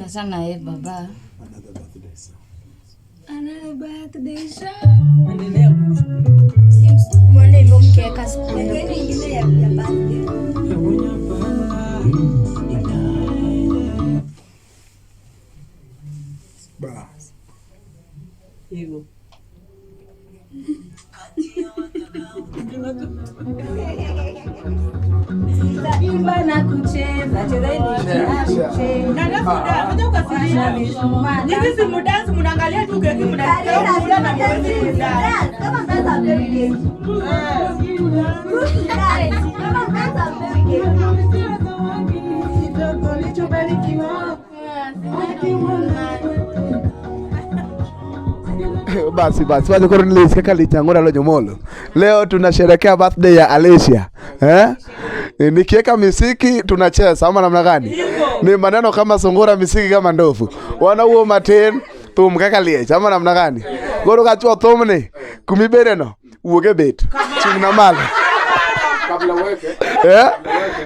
Sasa na yeye baba. Another birthday song. Another birthday song. Endelea. Mwende hivyo mkiweka siku. Ingine ya birthday. Bas. Hivyo. Imba na kucheza, chezeni na kucheza. Nyinyi si mdansi, mnaangalia tu keki, mnasikia kula na mwezi kudance. Kama mnaanza hampewi keki. Dance. Kama mnaanza hampewi keki. Basi basi, wacha koro nilis kaka lichangura lo jomolo. Leo tunasherehekea birthday ya Alicia. Eh? Nikiweka misiki tunacheza ama namna gani? Ni maneno kama sungura misiki kama ndovu. Wana huo matin thum kaka liech ama namna gani? Koro kachwo thumni kumibede no wuog e bet. Chung' na malo. Kabla uweke, Eh?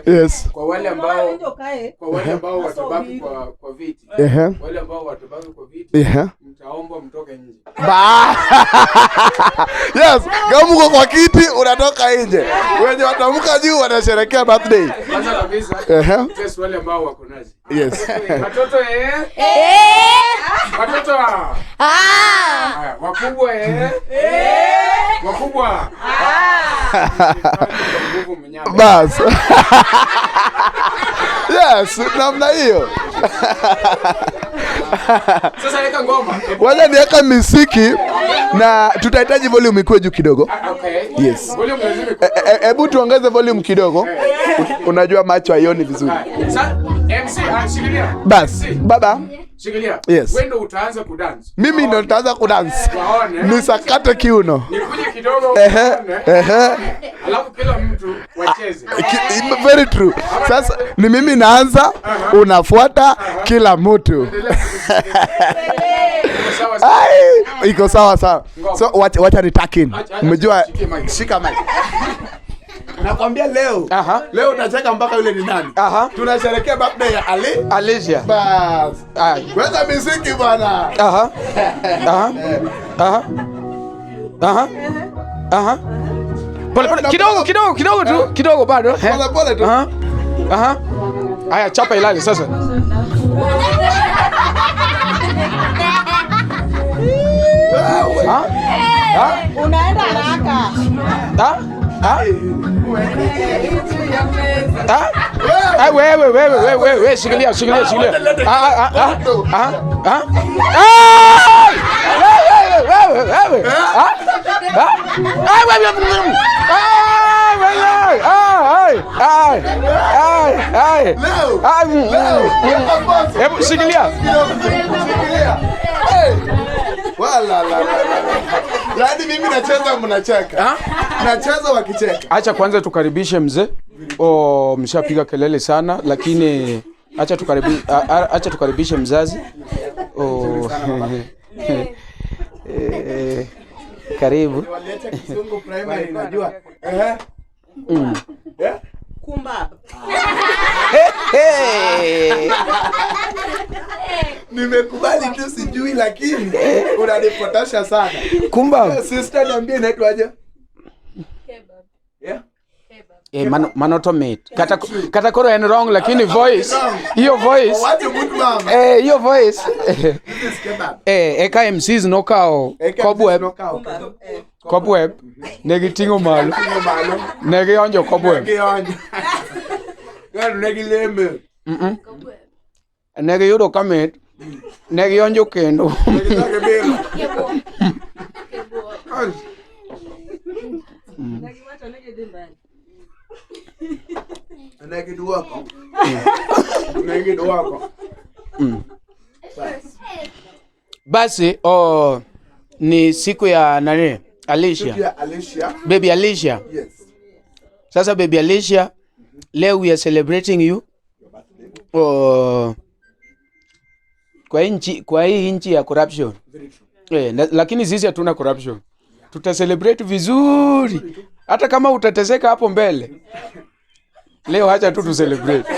Yes. kwa wale ambao kwa wale ambao watabaki kwa viti, Ehe. wale ambao watabaki kwa viti, Ehe. mtaombwa mtoke nje. Ba. Yes, kama uko kwa kiti unatoka nje. Wenye watamka juu wanasherehekea birthday. Kwanza kabisa, Ehe. test wale ambao wako nazi. Yes. Watoto eh? Watoto ah. Haya, wakubwa eh? Wakubwa. Kwa nguvu mnyama. Bas. Yes, namna hiyo. Sasa weka ngoma. Wacha niweka misiki na tutahitaji volume ikuwe juu kidogo. Okay. Yes. Volume lazima ikuwe. Hebu tuongeze volume kidogo. Unajua macho haioni vizuri. Sa MC, ah, shikilia. Bas, MC, baba, shikilia. Yes. Wewe ndio utaanza kudance. Mimi ndo nitaanza kudance. Waone. Nisakate kiuno. Nikuje kidogo. Ehe, waone. ehe. Alafu kila mtu wacheze. Very true. Sasa ni mimi naanza, unafuata kila mtu. Sawa sawa. Ai, iko sawa sawa. So wacha ni tuck in. Acha, acha, Umejua shikie mic. shika mic. Nakwambia leo. Aha. Leo utacheka mpaka yule ni nani? Aha. Tunasherehekea birthday ya Ali. Alicia. Bas. Ai. Weka miziki bwana. Aha. Aha. Aha. Aha. Aha. Pole pole kidogo kidogo kidogo tu kidogo bado. Eh. Pole pole tu. Aha. Aha. Haya, chapa ilale sasa. Ha? Ha? Unaenda haraka. Ha? Ha? Ha? Ah, wewe wewe wewe wewe shikilia shikilia shikilia. Ah ah ah ah ah. Ah! Wewe wewe wewe. Ah? Ah? Ah wewe wewe. Ah wewe. Ah ai ai ai ai. Leo. Ah, Leo. Weka mboso. Hebu shikilia. Shikilia. Hey. Wala la la la. Yaani mimi nacheza mnacheka. Ha? Nacheza wakicheka. Acha kwanza tukaribishe mzee. Oh, mshapiga kelele sana lakini acha tukaribishe mzazi. Oh. Eh, karibu. Waliacha Kizungu primary najua. Ehe. Eh? Kumba. Hey. Nimekubali tu sijui lakini unanipotosha sana. Kumba. Sister niambie inaitwaje? Yeah? Eh, mano to mit. Kata koro en wrong lakini voice. Hiyo voice. Wache mtu mama. Eh, hiyo voice. This is kebab. Eh, eka MCs nokawo Eka cobweb, knockout. Cobweb ne giting'o malo. Ting'o malo. Ne gionjo cobweb. Gionjo. Gano ne gilembe. Ne giyudo ka mit. Ne gionjo kendo. Ne gichako bilo. Ai. Ne giduoko. Ne giduoko. Basi, oh, ni siku ya nani? Alicia. Siku ya Alicia. Baby Alicia. Yes. Sasa baby Alicia, leo we are celebrating you. Oh, kwa hii nchi ya corruption. Very true. Eh, lakini sisi hatuna corruption. Tuta celebrate vizuri. Hata kama utateseka hapo mbele. Leo acha tu tu celebrate.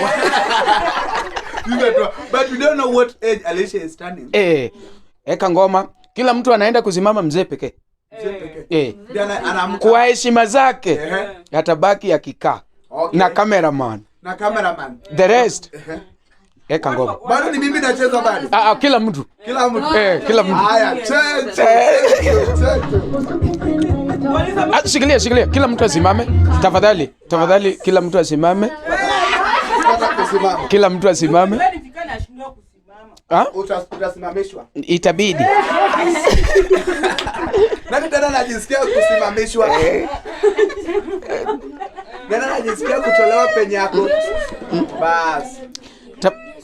But we don't know what age Alicia is turning. Eka ngoma, kila mtu anaenda kusimama, mzee pekee. Mzee pekee. Ndiye anaamka. Kwa heshima zake atabaki akikaa. Okay. Na cameraman. Na cameraman. The rest. Eka ngoma. Bado ni mimi nacheza bado. Kila mtu. Kila mtu. Kila mtu. Haya, che. Shikilia, kila mtu asimame. Tafadhali, kila mtu asimame. Kila mtu asimame. Utasimamishwa. Itabidi. Nani tena anajisikia kusimamishwa? Nani anajisikia kutolewa penye yako? Bas.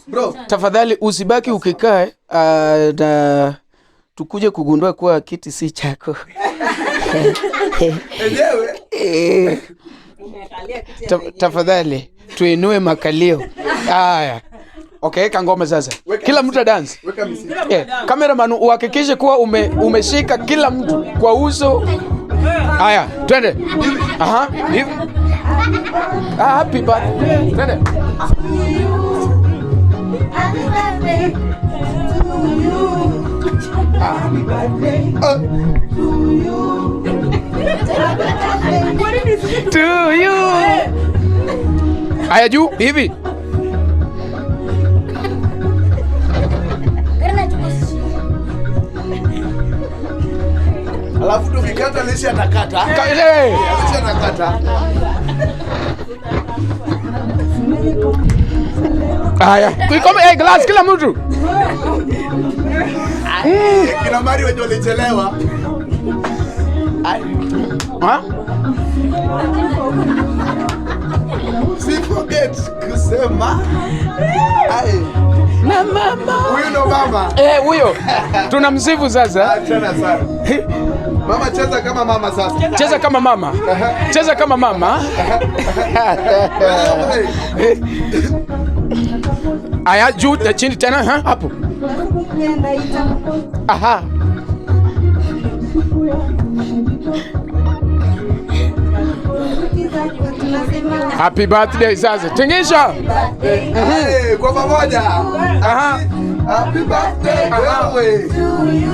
Bro, tafadhali usibaki ukikaa na tukuje kugundua kuwa kiti si chako. Enyewe. Tafadhali tuinue makalio. Haya. Okay, weka ngoma sasa. Kila mtu dance. Weka misiki. Cameraman uhakikishe kuwa umeshika kila mtu kwa uso. Haya, twende. Aha, hivi. Happy birthday. Twende. Happy birthday to you. Happy birthday to you. To you. Aya juu hivi. Alafu tukikata Alicia atakata. Alicia atakata. Aya, kuikome glass kila mtu. Kina Mari wenye walichelewa. Si forget kusema. Ai. Na mama. Huyu ndo mama. Huyo. Tunamsifu sasa. Tena sana. Mama cheza kama mama sasa. Cheza kama mama. Cheza kama mama. Aya juu na chini tena hapo. Aha. Happy birthday sasa. Tingisha. Kwa pamoja. Aha. Happy birthday wewe. To you.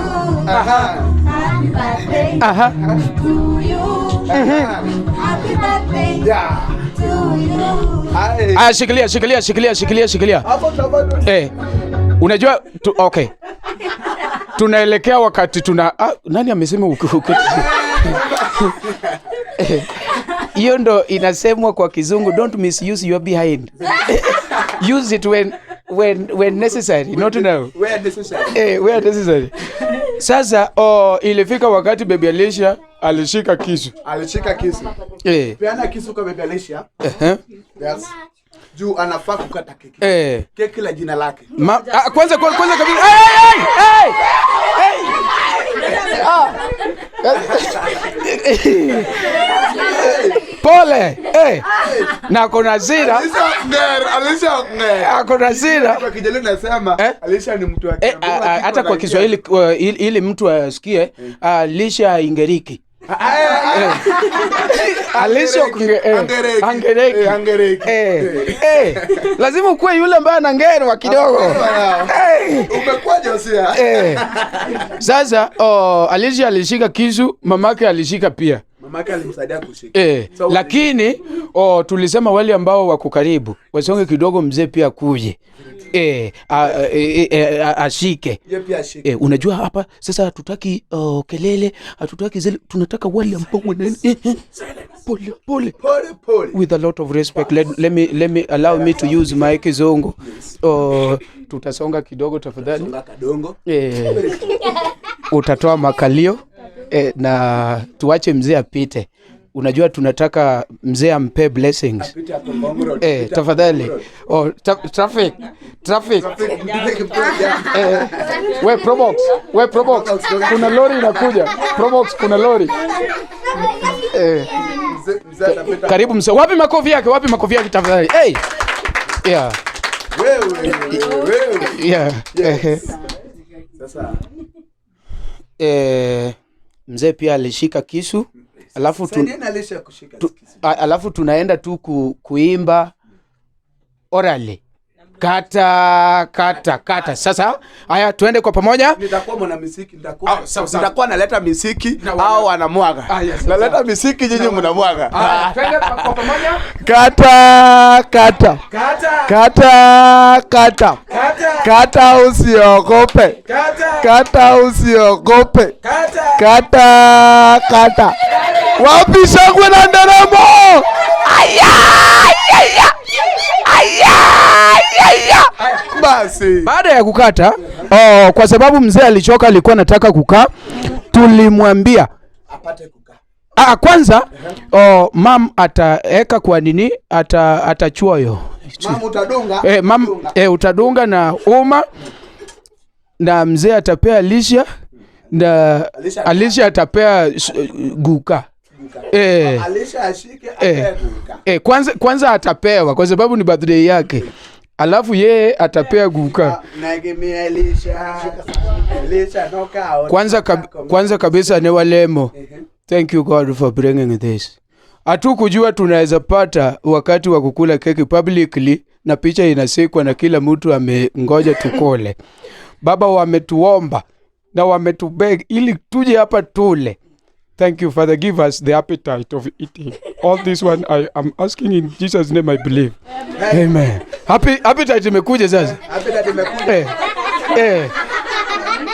Aha. Happy birthday Aha. to you. Happy birthday Yeah. to you. Aya, shikilia. Hapo tabado. Unajua okay. Tunaelekea wakati tuna nani amesema Hiyo ndo inasemwa kwa Kizungu, don't misuse your behind. Use it when necessary, not now. Where necessary. Where necessary. Sasa ilifika wakati Baby Alicia alishika kisu. Alishika kisu. Peana kisu kwa Baby Alicia. Yes. Juu anafaa kukata keki. Keki la jina lake. Kwanza kabisa. Hey! Pole. Na kuna zira. Alicia ng'er. Kuna zira. Kwa Kijaluo nasema Alicia ni mtu wa Hata kwa Kiswahili ili mtu asikie, Alicia Ingeriki. Alicia Angereki. Lazima ukuwe yule ambaye anangerwa kidogo. Umekuwa Josia. Sasa Alicia alishika kisu, mamake alishika pia. Mamake alimsaidia kushika. So, lakini tulisema wale ambao wako karibu wasonge kidogo, mzee pia kuje. Ashike. Yeye pia ashike. Unajua hapa sasa hatutaki kelele, hatutaki zile, tunataka wale ambao wana pole pole. Pole pole. With a lot of respect, let me allow me to use my Kizungu. Tutasonga kidogo tafadhali. Songa kadongo. Utatoa makalio na tuache mzee apite. Unajua tunataka mzee ampe blessings. Tafadhali. Traffic. We Probox. Kuna lori inakuja. Probox, kuna lori. Karibu mzee. Wapi makofi yake tafadhali? Hey. Yeah. Wewe. Yeah. Yes. Sasa mzee pia alishika kisu. Alafu alafu tunaenda tu kuimba orally. Kata, kata, kata. Sasa haya tuende kwa pamoja. Nitakuwa mwana misiki, nitakuwa. Ah, sawa, sawa. Nitakuwa naleta misiki Na au wanamwaga. Ah, yes, Naleta sawa. misiki nyinyi mnamwaga. Haya, twende kwa pamoja. Kata, kata. Kata, Kata, kata. kata, Kata usiogope. kata, Kata usiogope. kata. Kata, kata. Wapi shangwe na nderemo? Aya, aya, aya, aya. Basi. Baada ya kukata, oh, kwa sababu mzee alichoka, alikuwa anataka kukaa, tulimwambia Apate kukaa. ah, kwanza oh, mam ataeka kwa nini atachuoyo. Mama utadunga. Mam, utadunga na uma na mzee atapea Alicia na Alicia Alicia atapea guka. Alicia ashike apee guka. Kwanza atapewa kwa sababu ni birthday yake. Alafu yeye atapea guka. Naegemea Alicia. Alicia noka. Kwanza kabisa ni walemo. Thank you God for bringing this. Hatukujua tunaweza pata wakati wa kukula keki publicly na picha inasikwa na kila mtu amengoja tukule. Baba wametuomba na wametubeg ili tuje hapa tule. Thank you Father, give us the appetite of eating. All this one I am asking in Jesus name I believe. Amen. Happy appetite imekuja sasa. Appetite imekuja.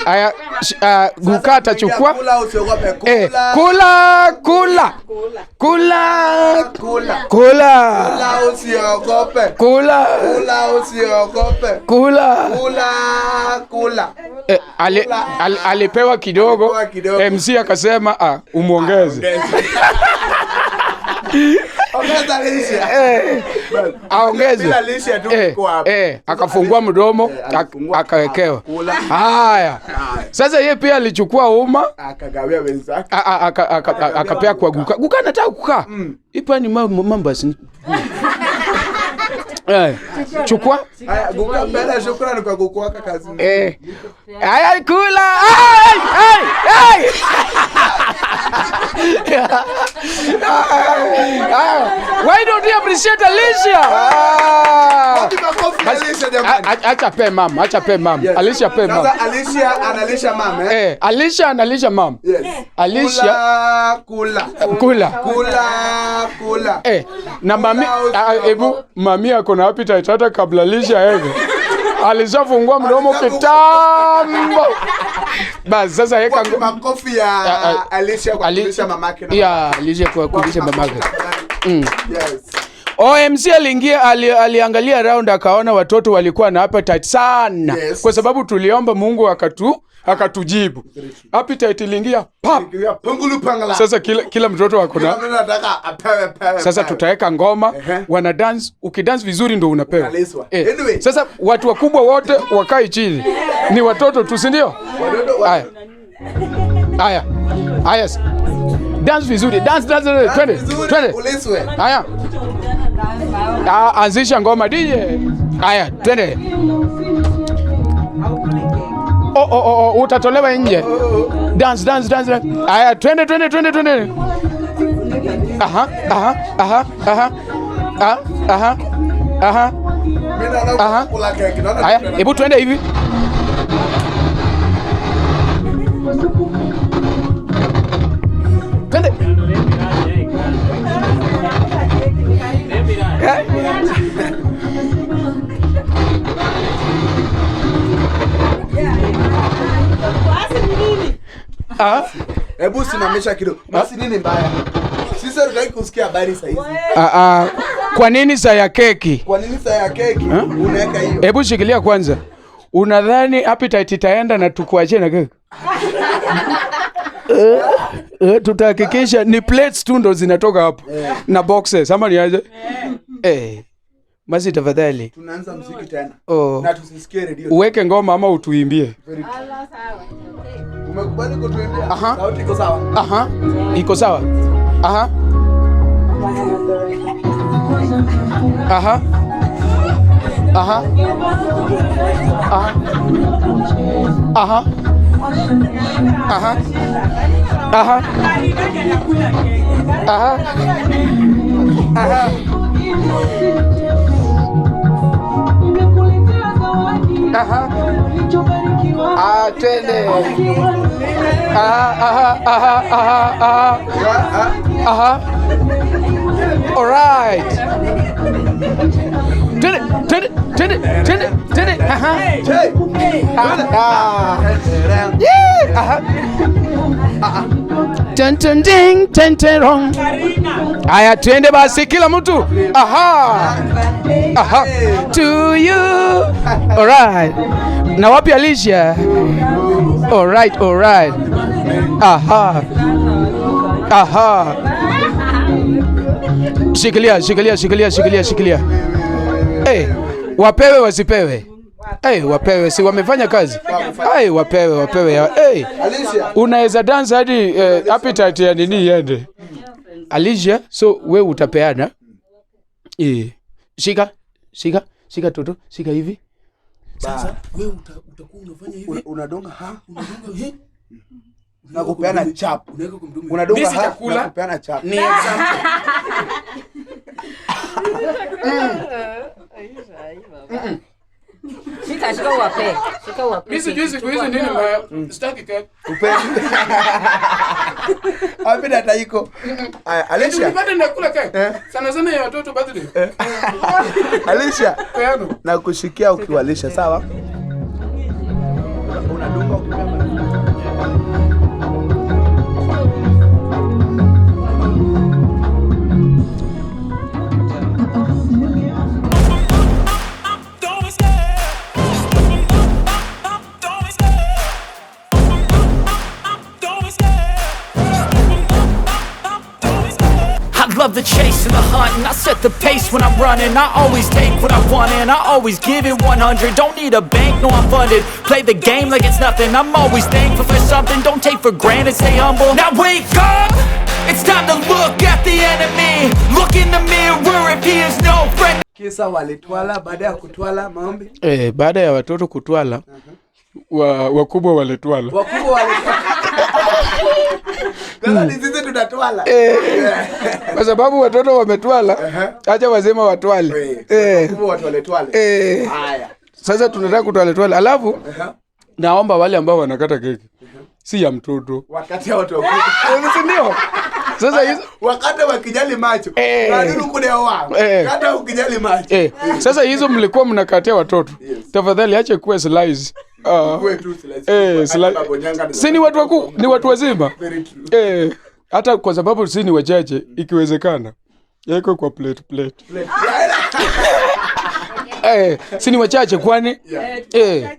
Aya, guka atachukua. Kula usiogope kula. Kula, kula. Kula. Kula. Kula. Kula usiogope. Kula. Kula usiogope. Kula. Kula, kula. Alipewa kidogo. Alipewa kidogo. MC akasema umuongeze. Ongeza Alicia. Aongeze. Bila Alicia tu kwa hapo. Akafungua mdomo, Alifungua, akawekewa. akakula. Haya. Sasa yeye pia alichukua uma akagawia wenzake. Akapea kwa guka. Guka anataka kukaa. Ipa ni mambo asi. Chukua. Haya, guka mbele, shukrani kwa kukuwaka kazi. Haya kula. Ai, ai, ai. Why don't you appreciate Alicia? Wapi makofi Alicia jamani? Acha pe mama, acha pe mama. Yes. Alicia pe mama. Sasa Alicia analisha mama eh? Alicia analisha mama. Yes. Alicia kula. Kula. Kula, kula. Na mami ebu mami ako na appetite hata kabla Alicia aende. Alishafungua mdomo kitambo. Bas sasa yeka makofi ya Alicia kwa kulisha mamake na. Ya Alicia kwa kulisha mamake. Yes. OMC aliingia, aliangalia round akaona watoto walikuwa na appetite sana. Yes. Kwa sababu tuliomba Mungu akatujibu. Appetite iliingia pap. Sasa kila mtoto wako na sasa tutaweka ngoma, wana dance, ukidance vizuri ndio unapewa. Anyway. Sasa watu wakubwa wote wakae chini. Ni watoto tu, si ndio? Haya. Haya. Haya. Dance vizuri. Dance, dance, twende. Twende. Haya. Anzisha ngoma DJ. Haya, twende. Oh, utatolewa nje. Dance, dance, dance. Haya, twende, twende, twende, twende. Aha, aha, aha, aha. Aha, aha. Aha. Aha. Haya, hebu twende hivi. Twende. Hebu simamisha kidogo. Basi nini mbaya? Sisi hatutaki kusikia habari saa hizi. Kwa nini saa ya keki? Kwa nini saa ya keki unaweka hiyo? Hebu shikilia kwanza. Unadhani appetite itaenda na tukuachie na keki? Tutahakikisha ni plates tu ndo zinatoka hapo. Na boxes ama ni aje? Masi tafadhali. Tunaanza muziki tena. Na tusisikie radio. Uweke ngoma ama utuimbie. Umekubali kutuimbia? Sauti iko sawa. Aha. Iko sawa. Aha. Aha. Aha. Aha. Aha. Aha. Aha. Aha. Aha. Aha. Ah, twende. Aha, aha, aha, aha, aha. Aha. All right. Twende, twende, twende, twende, twende. Aha. Aha. Yeah. Aha. Ten ten ding, ten ten rong. Aya, twende basi kila mtu. Aha. Aha. To you. All right. Na wapi Alicia? All right, all right. Aha. Aha. Shikilia, shikilia, shikilia, shikilia, shikilia. Hey, wapewe wasipewe? Hey, wapewe, si wamefanya kazi? Hey, wapewe, wapewe. Hey, unaweza dance hadi appetite ya nini iende. Alicia, so we utapeana. Shika, shika, shika toto, shika hivi. Sasa wewe utakuwa unafanya hivi. Unadonga ha? Unadonga he? Na kupeana chap. Unadonga ha? Na kupeana chap. Ni example. Shika, shika uwape. Shika uwape. Mimi sijui siku hizi nini mbaya. Sitaki keki. Upendi. Hapo hata iko. Aya, Alicia. Nipate nakula keki. Sana sana ya watoto birthday. Alicia. Na kushikia ukiwalisha, sawa? Unadunga ukipeana. Love the chase and the hunt, and I set the pace when I'm running. I always take what I want and I always give it 100. Don't need a bank, no I'm funded. Play the game like it's nothing. I'm always thankful for something. Don't take for granted, stay humble. Now wake up! It's time to look at the enemy. Look in the mirror if he is no friend. Kisa walitwala, baada ya kutwala maombi. Baada ya watoto kutwala, wakubwa walitwala. Wakubwa walitwala. Sasa ni sisi tunatwala. Kwa sababu watoto wametwala, acha wazima watwale. Wakubwa watu waletwale. Haya. Sasa tunataka kutwale twale. Alafu naomba wale ambao wanakata keki. Si ya mtoto. Wakati ya watu wakubwa. Si ndio? Sasa hizo wakati wakijali macho. Ndio kule wao. Hata ukijali macho. Sasa hizo mlikuwa mnakatia watoto. Tafadhali acha kuwa slice. Si ni watu wakuu, ni watu wazima. Hata kwa sababu si ni wachache, ikiwezekana yeko kwa plate. Si ni wachache kwani?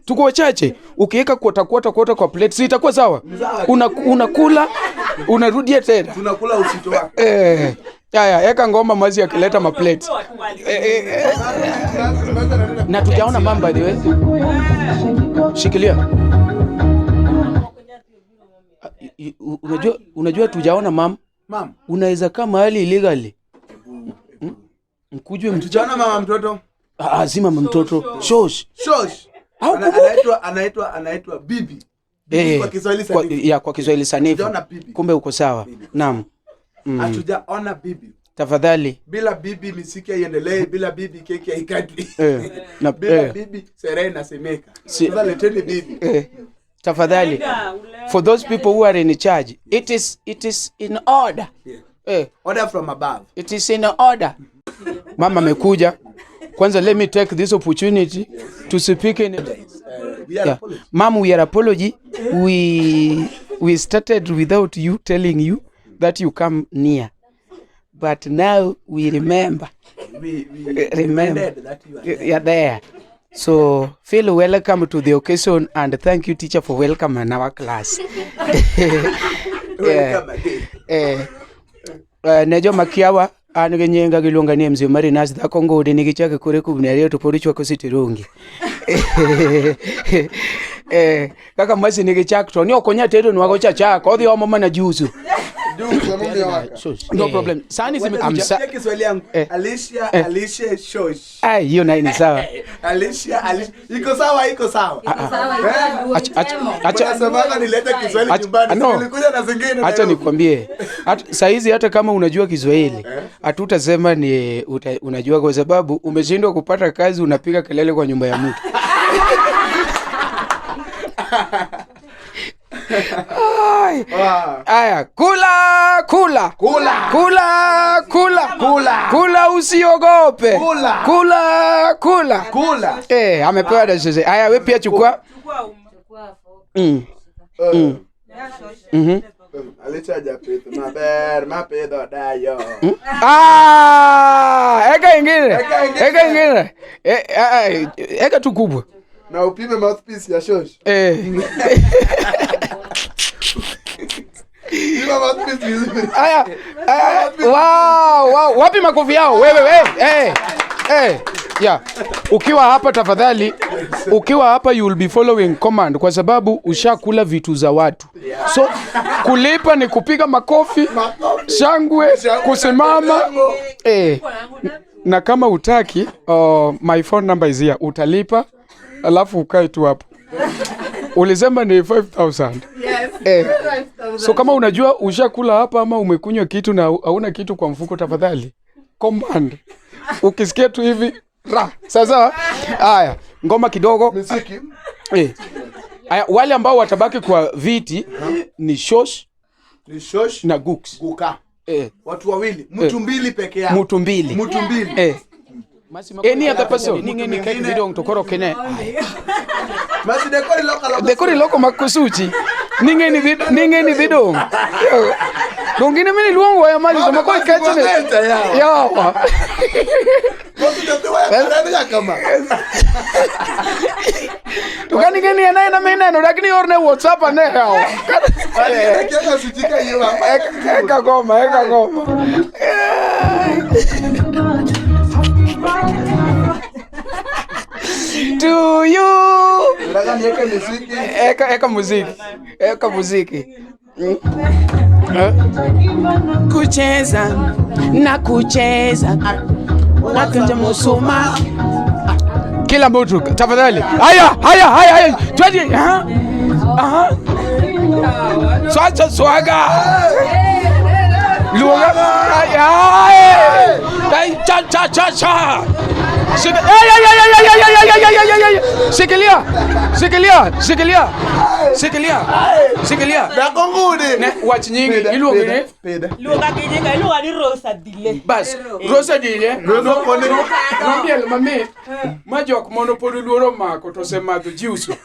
Tuko wachache. Ukiweka kuota kwa plate si itakuwa sawa? Unakula, unarudia tena. Tunakula usito wako. Haya, eka ngoma mazi akileta ma plate. Na tujaona mama by the way. Shikilia. Unajua tujaona mam. Mam. Unaweza kama mahali illegally. Mkujwe tujaona mama mtoto. Zima mama mtoto. Shosh. Shosh. Anaitwa bibi. Bibi kwa Kiswahili sanifu. Kwa Kiswahili sanifu. Kumbe uko sawa. Naam. Hatujaona bibi. Tafadhali. Bila bibi misiki haiendelee, bila bibi keki haikatwi. Bila bibi sherehe inasemeka. Sasa leteni bibi. Tafadhali. For those people who are in charge, it is in order. Yeah. Order from above. It is in order. Mama amekuja. Kwanza let me take this opportunity to speak in Mom, we are apology. We started without you telling you that you come near. But now we remember. We remember that you are there. You are there. So feel welcome to the occasion and thank you teacher for welcoming our class. Welcome again. Ne joma kiawa an gi nyinga giluonga ni MC Marinas dhako ngudi nigi chake kore kubni ariyo to pod ichwako sitirungi. Kaka masi nigi chak to ni ok onya tedo nwago cha chak odhi omo mana juzu. No problem. Sani zimekuja. Kiswahili yangu. Alicia, Alicia Shosh. Ai, hiyo nayo ni sawa. Alicia, Alicia. Iko sawa, iko sawa. Acha nasema nilete Kiswahili nyumbani. Nilikuja na zingine. Acha nikwambie. Saa hizi hata kama unajua Kiswahili, hatutasema ni unajua kwa sababu umeshindwa kupata kazi unapiga kelele kwa nyumba ya mtu. Aya, kula kula Kula. kula kula Kula. kula, usiogope. Kula. Kula kula Kula. Amepewa na sisi. Aya, wewe pia chukua. Alicha japitho maber mapidho dayo. Eka ingine. Eka ingine. Eka ingine. Eka tu kubwa. Na upime mouthpiece ya shosh. Pima mouthpiece vizuri. Aya, aya, wow, wow. Wapi makofi yao? Wewe wewe. Yeah. Ukiwa hapa tafadhali, ukiwa hapa you will be following command kwa sababu ushakula vitu za watu. So kulipa ni kupiga makofi, shangwe, kusimama. Na kama utaki, my phone number is here. Utalipa alafu ukae tu hapo. Ulisema ni 5,000. Yes. So kama unajua ushakula hapa ama umekunywa kitu na hauna kitu kwa mfuko, tafadhali command. Ukisikia tu hivi ra. Sasa haya, ngoma kidogo. Muziki. Haya, wale ambao watabaki kwa viti ni Shosh, Ni Shosh na Gooks. Guka. Watu wawili, mtu mbili peke yao. Mtu mbili. Mtu mbili. Any other person ningeni kek bidong to koro kene. Masi dekori loko loko. Dekori loko makusuchi. Ningeni bidong. Dongine mimi luongo ya maji kama kwa kachine. Yawa. Tukani geni anaye na mimi neno lakini orne WhatsApp ane yao. Eka goma, eka goma. To you. Eka muziki. Eka muziki. Kucheza na kucheza wakati musuma. Kila mtu tafadhali. Haya haya haya haya. Twende. Aha. Swacha swaga. Luonga. Haya. Dai cha cha cha cha. Shikilia. Shikilia. Shikilia. Shikilia. Shikilia. Nakongudi. Ne watch nyingi iluongo ni Peda. Luonga kinyinga iluonga ni Rosa Dile. Bas, Rosa Dile. Rosa koni. Nomiel mamit ma jok mono pod luoro mako to osemadho juice.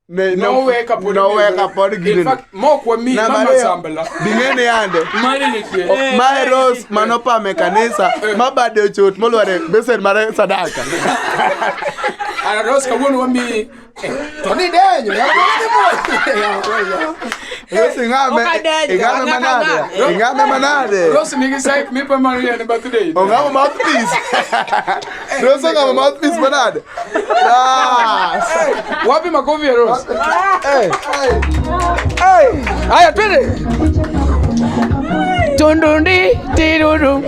Noweka pod. Noweka pod In gini. fact, mok wami mama sambla. Bing'eni yande. Mari nitie. Mae Rose manopame kanisa mabade ochot molware besen mare sadaka. Ara Rose kawuono wami. To ni denyo. Rose ing'ame. Ing'ame manade. Ing'ame manade. Rose nigi psych mipa mari en birthday. Ong'amo mouthpiece. Rose ong'amo mouthpiece manade. Wapi makofi ya Rose? Haya twende. Tundundi tiruru.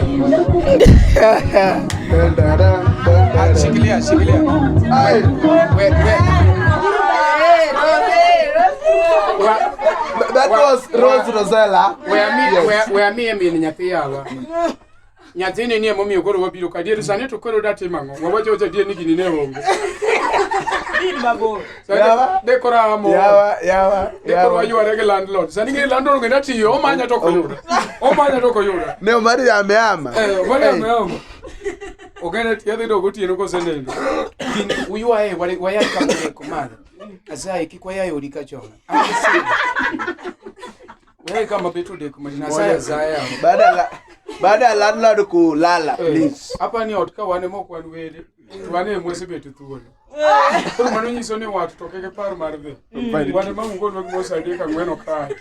Shikilia, shikilia. We. That was Rose Rosella. Wea mi min nyathi yawa. Nyathini ni emomiyo koro wabiro ka dier sani to koro datimo ang'o? Wawacho wacho adier ni gini ne onge. Yawa. De koro amo. Yawa, yawa. De koro wayware gi landlord. Sani ng'e landlord ng'e natiyo, omanya to ok oyuda. Omanya to ok oyuda. Ne omari ameama. Omari ameama. Ogena yadhi dok otieno kosenindo. Gini uywaye wayai kamodeko malo. Asaye kik wayai odi kachon. Wayai kama bet odeko matin. Asaye asaya. Baada ya landlord kulala, please. Hapa ni ot ka wan ema ok wan wede. To wan ema wasebet thuolo. Koro mano nyiso ni wat to kik ipar mar dhi. Wan ema ungonwa gimoro saa adek ang'wen ok kare.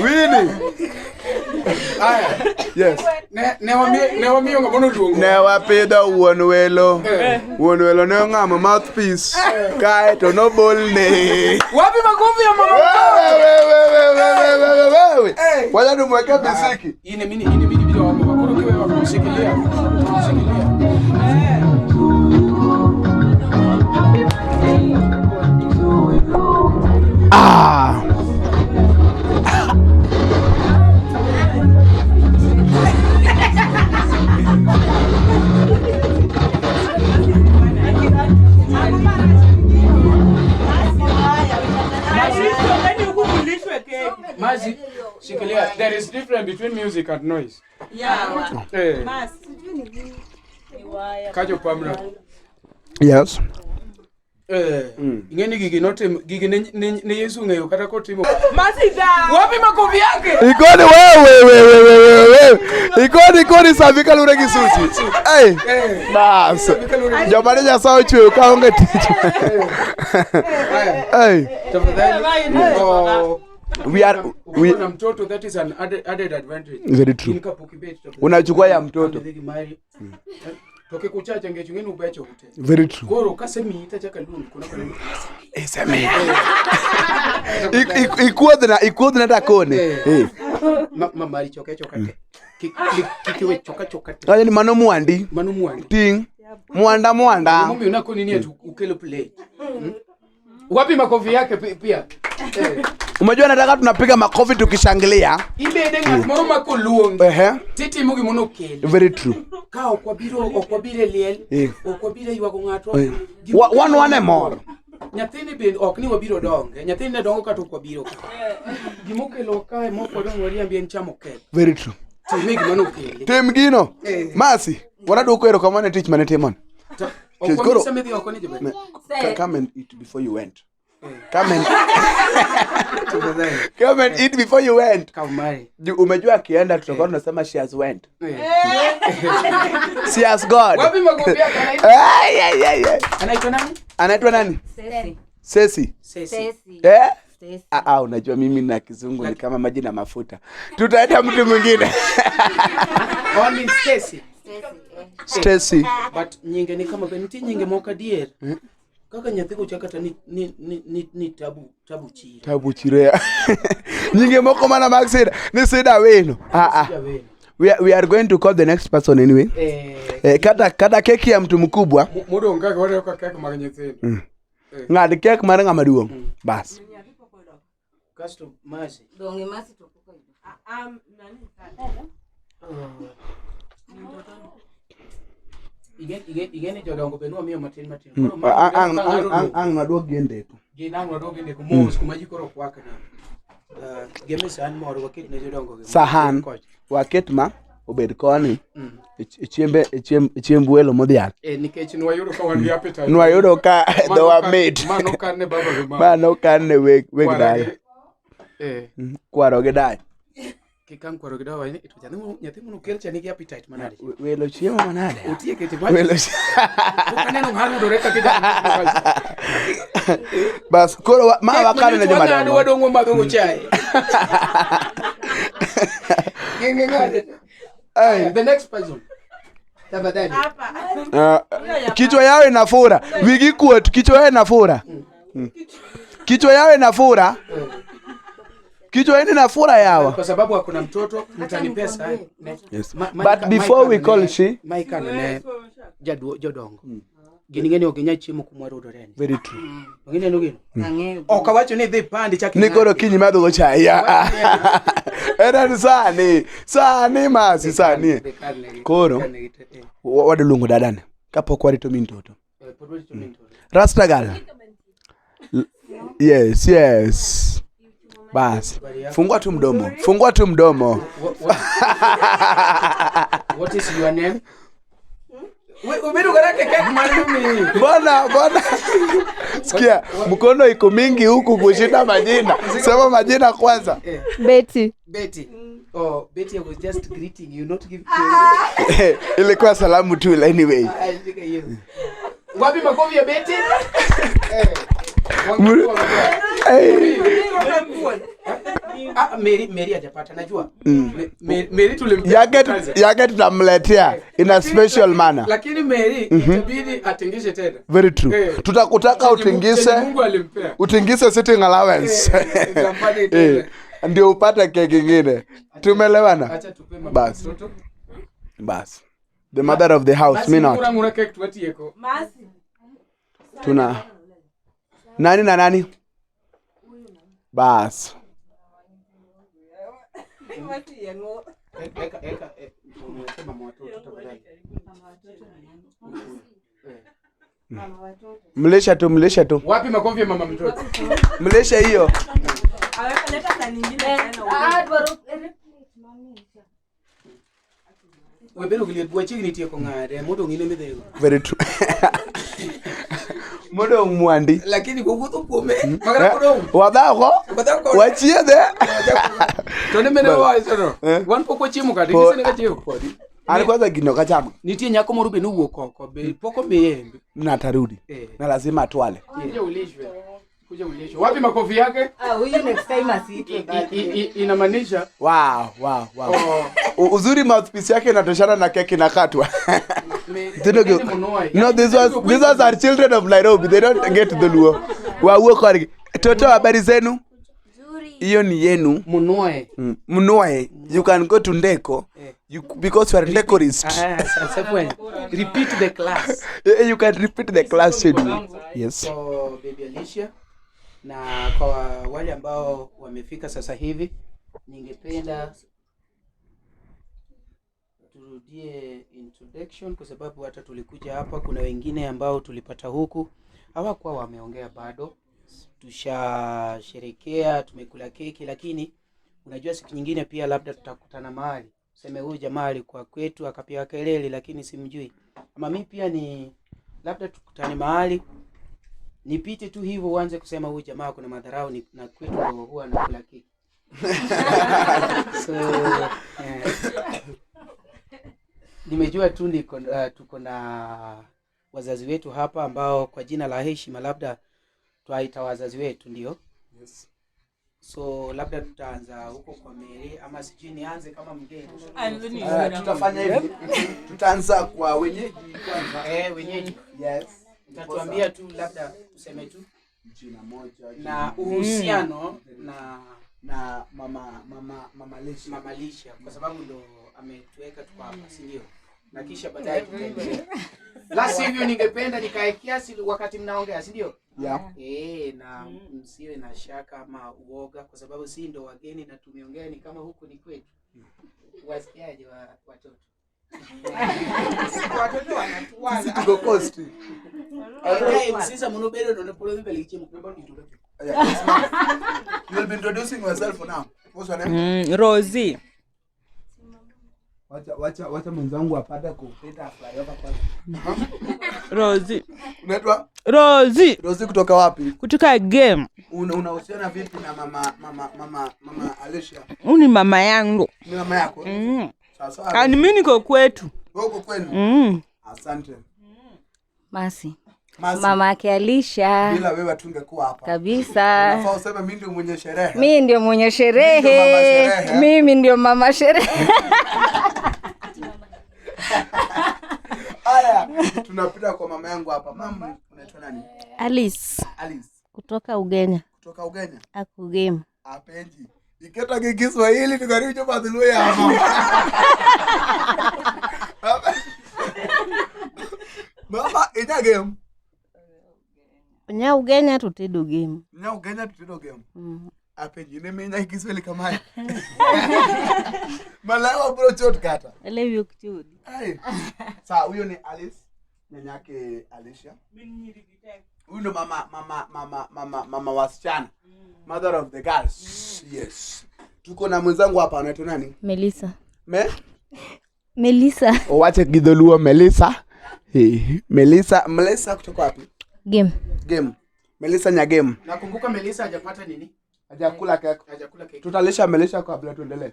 Winnie. Aya. Yes. Ne wamiyo ng'ama noluongo. Ne wapidho wuon welo. Wuon welo ne ong'amo mouthpiece. Kae to nobolne. Wapi makofi ya mama? Wewe. Wacha tumweke misiki. Ine mini bila wako. Koro kiwe wako shikilia. Shikilia. Ah. Shikilia, there is difference between music and noise. Yeah. Eh. Mas. Kajo pamra. Yes. Ingeni gigi notim gigi ne Yesu ng'eyo kata kotimo. Masida. Wapi makofi yake? Ikoni wewe wewe wewe wewe. Ikoni savika lure gisuchi. Hey. Bas. Jamani Nyasaye ochweyo kaonge tich. Hey. Tafadhali. We are we na mtoto, that is an added advantage. Very true. Unachukua ya mtoto. Toke kuchacha ngechungeni ubecho ute. Very true. Koro kasemi itachaka luni kuna kuna. Esemi. Ikuodhna takone. Eh. Mama choka choka te. Kikiwe choka choka te. Kaje ni mano mwandi. Mano mwandi. Ting. Mwanda mwanda. Mimi unako nini eti ukelo play. Wapi makofi yake pia? Umejua nataka tunapiga makofi tukishangilia. Ibede ngat moro makoluongi. Ehe. Titi mugi mono kel. Very true. Ka okwabiro liel, okwabiro ywago ng'ato. Wan wane mor. Nyathini bende ok ni wabiro donge. Nyathini ne dongo kata ok wabiro ka. Gimokelo kae mok wadong' wariambi en chamo kek. Very true. Time gima nokele. Tim gino. Masi, wanaduoko erokamano ne tich mane timon. Ok wanyisa midhi oko ni jaber. Come and eat before you went. Come and come and eat before you went. Umejua akienda tutakuwa tunasema she has went. She has God. Wapi makofi yake? Anaitwa nani? Anaitwa nani? Sesi. Sesi. Eh? Ah, unajua mimi na kizungu ni kama maji na mafuta. Tutaenda mtu mwingine. Only Stacy. Stacy. But nyinge ni kama nitie nyinge moko adier. Kaka nyathi kocha kata ni tabu chire. Tabu chire. Nyinge moko mana mag sida. Ni sida weno. Ah. We are going to call the next person anyway. Kata keki ya mtu mkubwa. Modong kaka wale kwa keki mag nyithindo. Ng'ad kek mar ng'ama duong'. Bas. Kasto masi. Donge masi to pok oyudo. Igeni jodongo be nwamiyo matin matin. Ang' nwaduok gi e ndeko. Gin ang' nwaduok gi ndeko mos kuma ji koro kwakne. Gemi sahan moro waket ne jodongo gi. Sahan waket ma obed koni. Chiemb welo modhial. Nikech nwayudo ka wan gi appetite. Nwayudo ka dhowa mit. Mano kan ne baba gi mama. Mano kan ne weg dayo. Kwaro gi dayo. Kikang kwaro gi dawa ni to nyathi mono kel cha nigi appetite manade. Welo chiemo manade. Otieke te welo. Aneno ng'ano kaka Bas koro ma wakano ne joma dongo. Wadongo madho chai. The next person. Tafadhali. Kichwa yao inafura. Wigi kuot kichwa yao inafura. Kichwa yao inafura. Kichwa yenu inafura yawa. Kwa sababu hakuna mtoto mtanipea sana. Yes. But before we call she Mike ne jodongo. Gini ngeni ok chiemo kumwarudore. Very true. Ngene no gino. Ok awacho ni dhi pandi chak. Ni koro kinyi madho go chai. Era sani masi sani. Koro wadoluongo dadane kapok warito min toto. Rastagal. Yes, yes. Bas. Fungua tu mdomo. Fungua tu mdomo. What is your name? Umeru garake kek marumi. Bwana. Sikia, mkono iko mingi huku kushinda majina. Sema majina kwanza. Betty. Betty. Oh, Betty, I was just greeting you, not giving you. Ilikuwa salamu tu anyway. Wapi makofi ya Betty? Mary hajapata najua. Mary tulimpa. Yake tutamletea in a special manner. Lakini Mary itabidi atingishe tena. Very true. Tutakutaka utingise. Mungu alimpea. Utingise sitting allowance. Ndio upate keki nyingine. Tumeelewana? Acha tupe mama. Bas. Bas. The mother of the house, me not. Tuna nani na nani? Bas. Mlisha tu. Wapi makofi ya mama mtoto? Mlisha hiyo. Very true. Modo mwandi. Lakini kuguto kume. Magara kodong. Wadhago. Wachiedhe. Tone mene wa isono. Wan pok wachiemo kata gisene ka chiemo podi. An kwanza gino kachamo. Nitie nyako moro be nowuok oko be pok omiye. Na atarudi. Na lazima atwale. Kuja ulishwe. Kuja ulishwe. Wapi makofi yake? Ah, huyu next time asiitwe birthday. Inamaanisha wow. Uzuri mouthpiece yake inatoshana na keki inakatwa. No, these ones are children of Nairobi. They don't get the Luo. Wauo korgi. Toto, habari zenu? Hiyo ni yenu. Munoe. Munoe. You can go to Ndeko. You, because you are Ndekorist. Repeat the class. You can repeat the class schedule. Yes. So, baby Alicia, na kwa wale ambao wamefika sasa hivi, ningependa turudie introduction kwa sababu hata tulikuja hapa kuna wengine ambao tulipata huku hawakuwa wameongea bado. Tushasherekea, tumekula keki, lakini unajua siku nyingine pia labda tutakutana mahali. Useme huyu jamaa alikuwa kwetu akapiga kelele lakini simjui. Ama mimi pia ni labda tukutane mahali nipite tu hivyo uanze kusema huyu jamaa kuna madharau ni, na kwetu ndio huwa anakula keki. So nimejua tu niko tuko na wazazi wetu hapa ambao kwa jina la heshima labda twaita wazazi wetu ndio. Yes. So labda tutaanza huko kwa Mary ama sijui nianze kama mgeni. Tutafanya hivi. Tutaanza kwa wenyeji kwanza. Wenyeji. Yes. Utatuambia tu labda useme tu jina moja na uhusiano na mama Alicia. Mama Alicia kwa sababu ndo ametuweka tuko hapa, si ndio? Na kisha baadaye tutaendelea. La sivyo ningependa nikae kiasi wakati mnaongea, si ndio? Yeah. Na msiwe na shaka ama uoga kwa sababu si ndo wageni na tumeongea ni kama huku ni kwetu. Wasikiaje watoto? Watoto wanatuana. Sisi tuko coast. Sisi munobero ndo polo mbele kichemo. You'll be introducing yourself for now. What's your name? Rosie. Wacha mwenzangu apate kupita flyover kwanza. Rosie. Unaitwa? Rosie. Rosie kutoka wapi? Kutoka game. Unahusiana vipi na mama Alicia? Huyu ni mama yangu. Ni mama yako? Sawa. Ani mimi niko kwetu. Wewe uko kwenu? Asante. Masi. Mama yake Alicia. Bila wewe tungekuwa hapa. Kabisa. Unafaa useme mimi ndio mwenye sherehe. Mimi ndio mwenye sherehe. Mimi ndio mama sherehe. Haya, tunapita kwa mama yangu hapa. Mama, unaitwa nani? Alice. Alice. Kutoka Ugenya. Kutoka Ugenya? Akugame. Apenji. Iketa Kiswahili tukaribu chopa dhuluya mama. Mama, ita game. Nya Ugenya tutedo game. Nya Ugenya tutedo game. Apenji, nemenya Kiswahili kama haya. Malawa bro chot kata. Elewi kuchudi. Ai. Sawa, huyo ni Alice, nyanyake Alicia. Huyu ndo mama wasichana. Mother of the girls. Yes. Tuko na mwenzangu hapa anaitwa nani? Melissa. Melissa. Wache Gidholuo Melissa. Hey, Melissa kutoka wapi? Game. Game. Melissa nya game. Nakumbuka Melissa hajapata nini? Hajakula keki. Hajakula keki. Tutalisha Melissa kabla tuendelee.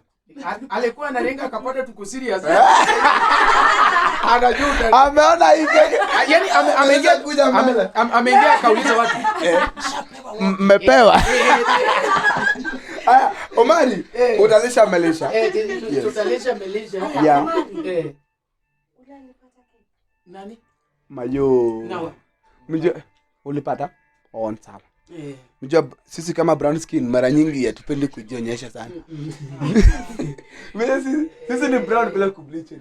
Alikuwa analenga akapata tuko serious. Anajua. Ameona hii keki. Yaani ameingia kuja mbele. Ameingia akauliza watu. Mmepewa. Aya, Omari, utalisha Melissa. Tutalisha Melissa. Yeah. Nani? Mayo. Nawa. Mjua ulipata? On sawa. Mjua sisi kama brown skin mara nyingi hatupendi kujionyesha sana. Mimi sisi ni brown bila kubleach.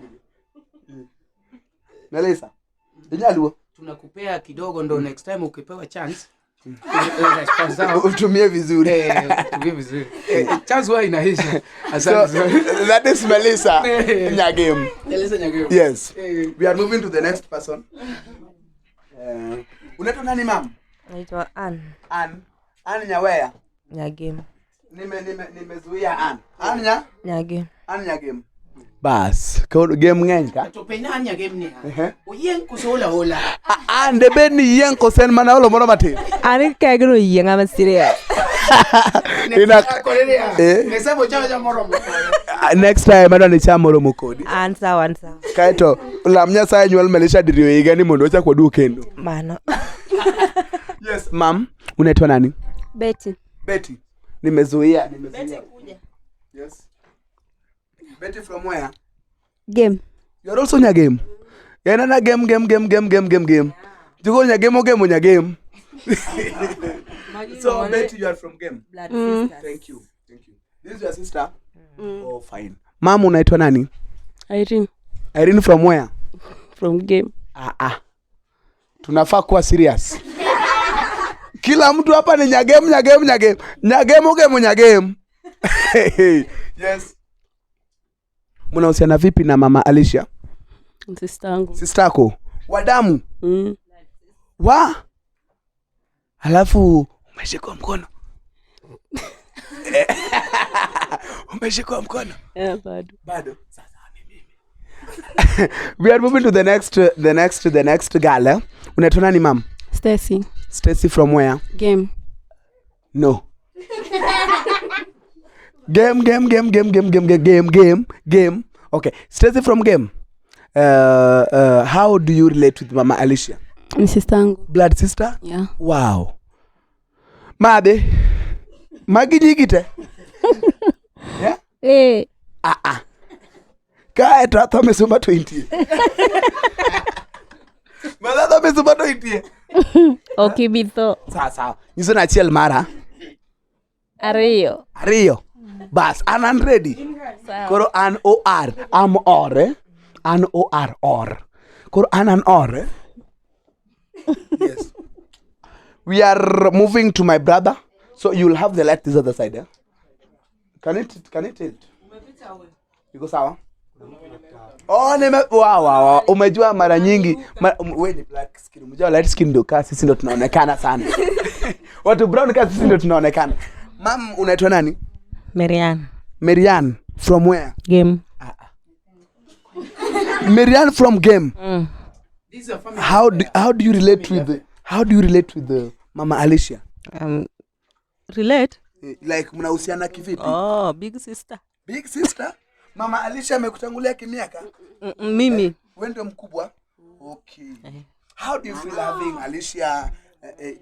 Melissa. Inyaluo. Tunakupea kidogo ndo next time ukipewa chance utumie vizuri. Utumie vizuri. Chance huwa inaisha. Asante. So, that is Melissa Nyagem. Melissa Nyagem. Yes. We are moving to the next person. Unaitwa nani ma'am? Naitwa Ann. Ann. Ann Nyawea. Nyagem. Nimezuia an. Anya? Nyagem. An nyagem. Bas, koro game ng'eny ka. To penja an nyagem ni. Oyieng' koso ola ola? An de bed ni yieng' koso en mana olo moro matin. An kegno oyieng'a ma serious. Ina eh? Next time adwa ni cham moromo kodi. An sawa, an sawa. Kaeto lam Nyasaye nyuol Melisha diriyo e higa ni mondo wachak waduog kendo. Mano. Yes, mam, unaitwa nani? Betty. Betty. Nimezuia, nimezuia. Yes. Betty from where? Game. You are also Nyagem. En ana game game game game game game game. Jugo Nyagem ogemo Nyagem. So Betty, you are from game. Blood sisters. Thank you. Thank you. This is your sister? Oh, fine. Mam, unaitwa nani? Irene. Irene from where? From game. Ah ah. Tunafaa kuwa serious. Kila mtu hapa ni Nyagem Nyagem Nyagem. Nyagem ogemo Nyagem. Yes. Mnahusiana vipi na mama Alicia? Sister yangu. Sister yako? Wa damu? Wa? Alafu umeshikwa mkono. Umeshikwa mkono? Yeah, bado. Bado. Sasa ni mimi. We are moving to the next the next the next girl. Eh? Unaitwa nani mam? Stacy. Stacy from where? Game. No. Game game game game game game game game game game. Okay. Stacy from game. How do you relate with Mama Alicia? Ni sister yangu. Blood sister? Yeah. Wow. Made. Magi nyigi te. Yeah? Eh. Ah ah. Kae to atho misumba to intie. Madha tho misumba to intie. Ok ibi tho. Sawa sawa. Nyiso na achiel mara. Ariyo. Ariyo. Bas, an ready. Koro an OR. Am or. Eh? An OR or. Koro an or. Eh? Yes. We are moving to my brother. So you'll have the light this other side. Eh? Can it tilt? Iko sawa? Oh, nime wow, wow, wow. Umejua mara nyingi wewe ni black skin. Umejua light skin ndio kasi sisi ndio tunaonekana sana. Watu brown kasi sisi ndio tunaonekana. Mam, unaitwa nani? Marianne. Marianne from where? Game. Marianne from game. How do you relate with the Mama Alicia? Relate? Like mnahusiana kivipi? Oh, big sister. Big sister? Mama Alicia amekutangulia kimiaka? Mimi. Wewe ndio mkubwa? Okay. How do you feel having Alicia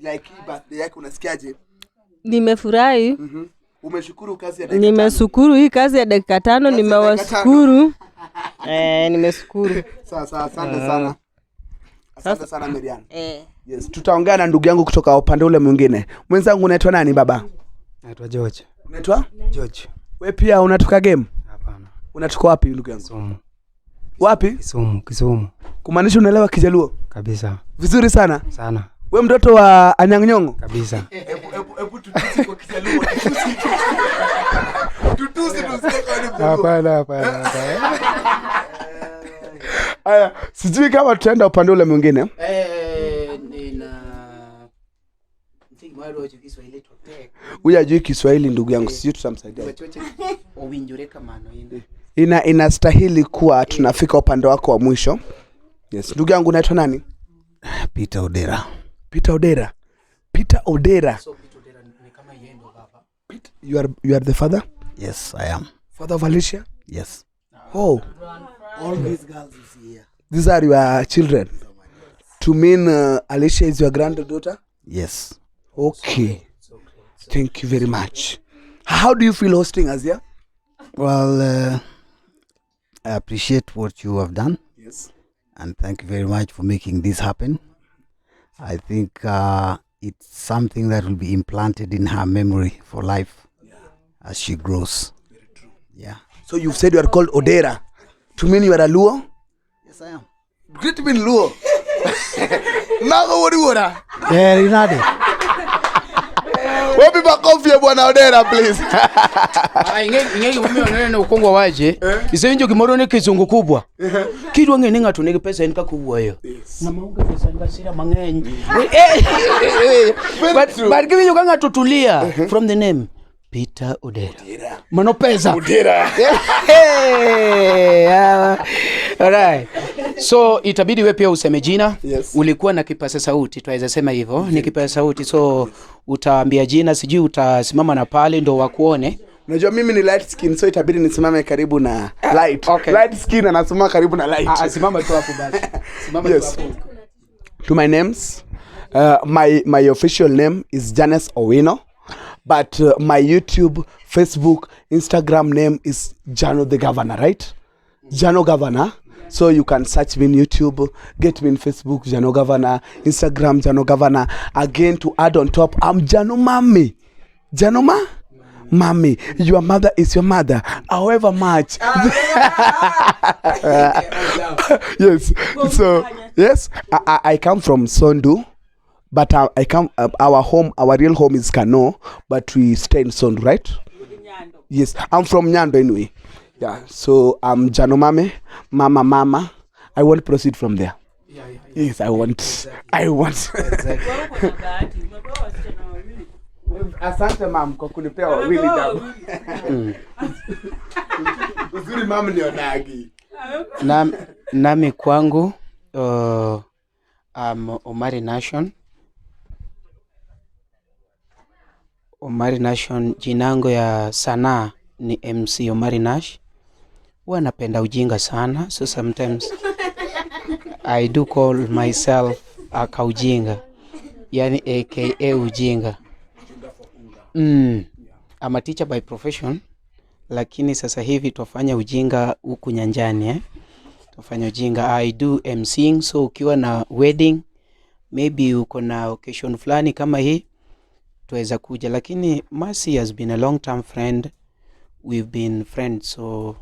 like birthday yake unasikiaje? Nimefurahi. Umeshukuru kazi ya dakika 5. Nimeshukuru hii kazi ya dakika 5, nimewashukuru. Nimeshukuru. Sawa sawa, asante sana. Asante sana Marianne. Yes, tutaongea na ndugu yangu kutoka upande ule mwingine. Mwenzangu unaitwa nani baba? Naitwa George. Unaitwa? George. Wewe pia unatoka game? Hapana. Unatoka wapi ndugu yangu? Kisumu. Wapi? Kisumu, Kisumu. Kumaanisha unaelewa Kijaluo? Kabisa. Vizuri sana. Sana. Wewe mtoto wa Anyang' Nyong'o? Kabisa. Hebu tutusi kwa Kijaluo. Tutusi tusikie kwa Kijaluo. Hapana, hapana. Aya, sijui kama tutaenda upande ule mwingine. Nina Huyu hajui Kiswahili ndugu yangu, sijui tutamsaidia. Inastahili kuwa tunafika upande wako wa mwisho. Yes, ndugu yangu unaitwa nani? Peter Odera. Peter Odera. Peter Odera. So Peter Odera ni kama yeye ndo baba. Peter, you are the father? Yes, I am. Father of Alicia? Yes. Oh. All these girls you see here. These are your children. To mean Alicia is your granddaughter? Yes. Okay. Thank you very much. How do you feel hosting us here? Well, I appreciate what you have done. Yes. And thank you very much for making this happen. I think it's something that will be implanted in her memory for life as she grows. Very true. Yeah. So you've said you are called Odera. To mean you are a Luo? Yes, I am. Greet me in Luo. Nago wori wora. Yeah, Rinaldi. Wapi makofi ya bwana Odera please. Ing'e gimomiyo aneno okwongo wache. Isewinjo gimoro ni kizungu kubwa. Kidwa ng'e ni ng'ato nigi pesa en kaka owuoyo. Ng'ama onge pesa en gi hasira mang'eny. But kiwinjo ka ng'ato tulia from the name Peter Odera. Mano pesa. Odera. Hey, alright. So itabidi we pia useme jina. Yes. Ulikuwa na kipaza sauti, twaweza sema hivyo. Ni kipaza sauti, so utaambia jina, sijui utasimama na pale ndo wakuone. Unajua mimi ni light skin, so itabidi nisimame karibu na light. Okay. Light skin anasimama karibu na light. Ah, simama tu hapo basi. Simama Yes. tu hapo. To my names, my official name is Janice Owino, but my YouTube, Facebook, Instagram name is Jano the Governor, right? Jano Governor. So you can search me in YouTube, get me in Facebook, Jano Governor, Instagram, Jano Governor. Again, to add on top, I'm Jano Mami. Jano Ma? Mami, your mother is your mother, however much. Yes. So, yes, I come from Sondu, but I come, our home, our real home is Kano, but we stay in Sondu, right? Yes, I'm from Nyando anyway. Yeah, so I'm Jano Mame, Mama Mama. I won't proceed from there. Yeah. Yes, I want. Exactly. I want. Exactly. Asante mam kwa kunipea wawili damu. Uzuri mam nionagi. Nami kwangu I'm Omari Nation. Omari Nation, jinango ya sanaa ni MC Omari Nash. Huwa napenda ujinga sana, so sometimes I do call myself akaujinga, yani aka ujinga. I'm a teacher by profession, lakini sasa hivi twafanya ujinga huku nyanjani, eh? Twafanya ujinga. I do MCing, so ukiwa na wedding, maybe uko na occasion fulani kama hii, tuweza kuja. Lakini Mercy has been a long term friend, we've been friends, so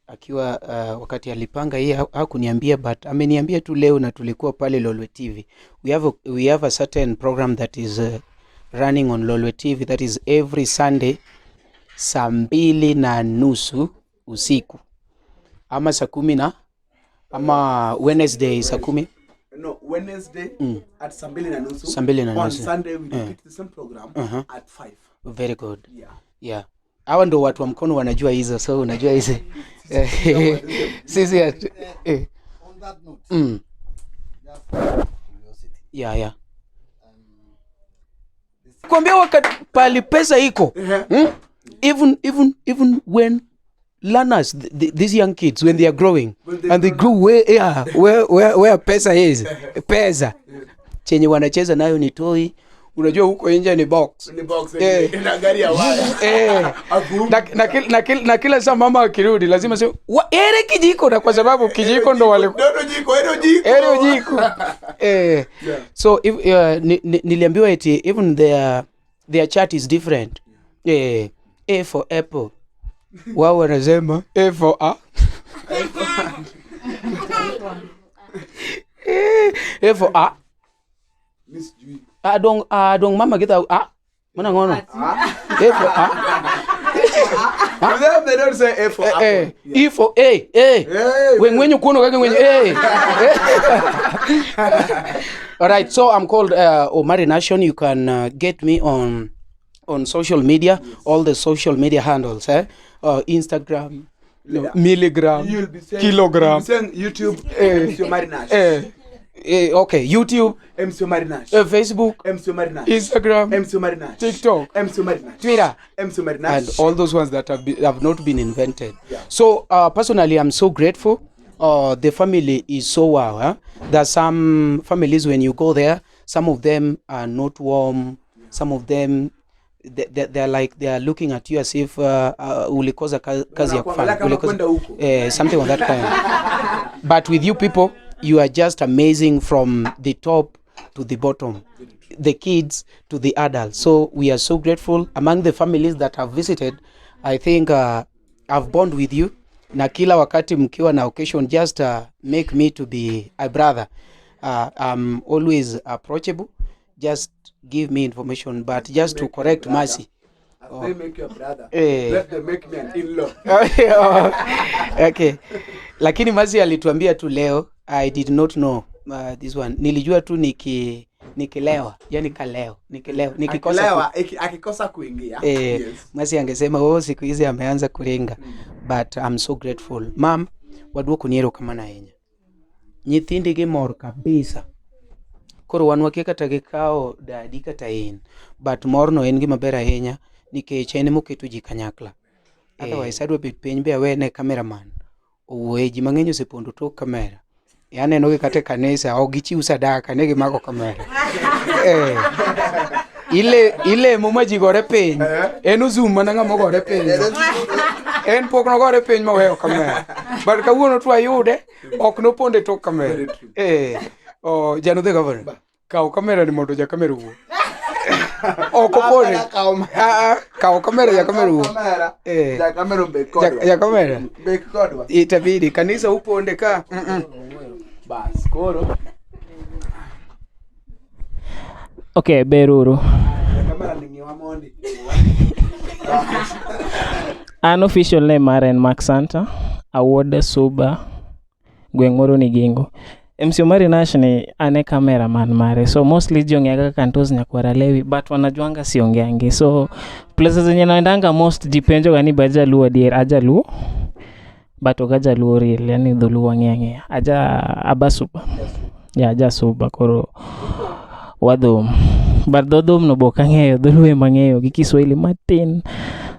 akiwa wakati alipanga hii hakuniambia, but ameniambia tu leo, na tulikuwa pale Lolwe TV. We have a certain program that is running on Lolwe TV, that is every Sunday 2:30 usiku ama saa 10 na ama Wednesday saa 10. No, Wednesday at 2:30. 2:30. On Sunday we repeat the same program at 5. Very good. Yeah. Yeah. Hawa ndo watu wa mkono wanajua hizo, so unajua hizi sisi eh. On that note, just curiosity. Yeah. Kwambia wakati pali pesa iko, Even when learners, these young kids, when they are growing and they grow where, yeah, where pesa is, pesa chenye wanacheza nayo ni toy. Unajua huko nje ni box. Ni box Eh. na gari ya waya. Eh, na kila saa mama akirudi lazima sema, "Ere kijiko," na kwa sababu kijiko ndo wale Ndio jiko, ero jiko. Ere jiko, eh. So if, niliambiwa eti even their chart is different, eh, A for apple, wao wanasema A for a. Eh, A for a. Mimi sijui. Adong adong mama kita a mana ngono A for a. To them they don't say A for apple. Eh, E for A, A. Hey, Wengwenyu kuno kake ngwenyu A. All right, so I'm called Omari Nation. You can get me on social media, all the social media handles, eh? Instagram, No, milligram, You'll be saying, kilogram. You'll be saying YouTube, MC Omari Nash. Eh, eh, okay, YouTube, MC Omari Nash. Facebook, MC Omari Nash. Instagram, MC Omari Nash. TikTok, MC Omari Nash. Twitter, MC Omari Nash. And all those ones that have not been invented. Yeah. So personally, I'm so grateful. The family is so wow. Huh? There are some families when you go there, some of them are not warm. Some of them they're like they are looking at you as if ulikosa kazi ya Wanakuangalia kufanya. kama kwenda huko. Eh, something of that kind. But with you people, you are just amazing from the top to the bottom, the kids to the adults. So we are so grateful. Among the families that have visited, I think I've bond with you. Na kila wakati mkiwa na occasion, just make me to be a brother. I'm always approachable. Just give me information, but just to Make correct you brother. Mercy. As they make your brother. Eh. Let them make me an in-law. Okay. Lakini Mercy alituambia tu leo, I did not know this one. Nilijua tu niki Nikilewa, yani kaleo, nikilewa, nikikosa Akilewa, akikosa kuingia. Eh, Yes. Masi angesema oh, siku hizi ameanza kuringa. But I'm so grateful. Mam, waduoko ni erokamano ahinya. Nyithindi gi mor kabisa. Koro wan wakia kata gikawo dadi kata in. But morno en gima ber ahinya nikech en emoketo ji kanyakla. Otherwise adwa bet piny be awene cameraman owuoye ji mang'eny osepondo tok kamera. E aneno gi kata e kanisa ok gichiw sadaka ne gimako kamera. Eh. Ile ilemo ma ji gore piny. En ozum mana ng'ama ogore piny. En pok nogore piny moweyo kamera. But kawuono to ayude ok noponde tok kamera. Eh. Oh, jano the governor. Kaw kamera ni mondo ja kamera owuo. Ok oponde. Ah, ah, kaw kamera ja kamera owuo. Eh. Ja kamera obet kodwa. Ja kamera. Bet kodwa. Itabidi kanisa uponde ka. Bas, koro. Okay, beruru. Ja kamera ni ng'iwa mondi. An official name mara en Mark Santa, awuod Suba, gweng' moro ni Gingo. MC Omari Nash ni an e cameraman mare, so mostly ji ong'eya kaka Kantos Nyakwara Lewi, but wanajuanga siongeangi. So places zenye naendanga most ji penjoga ni be ajaluo adier, ajaluo but ok ajaluo real, yani dholuo ang'eyo ang'eya. Aja abasuba. Yeah, aja suba koro wadhum. But dho dhum no be ok ang'eyo, dholuo ema ang'eyo gi Kiswahili matin.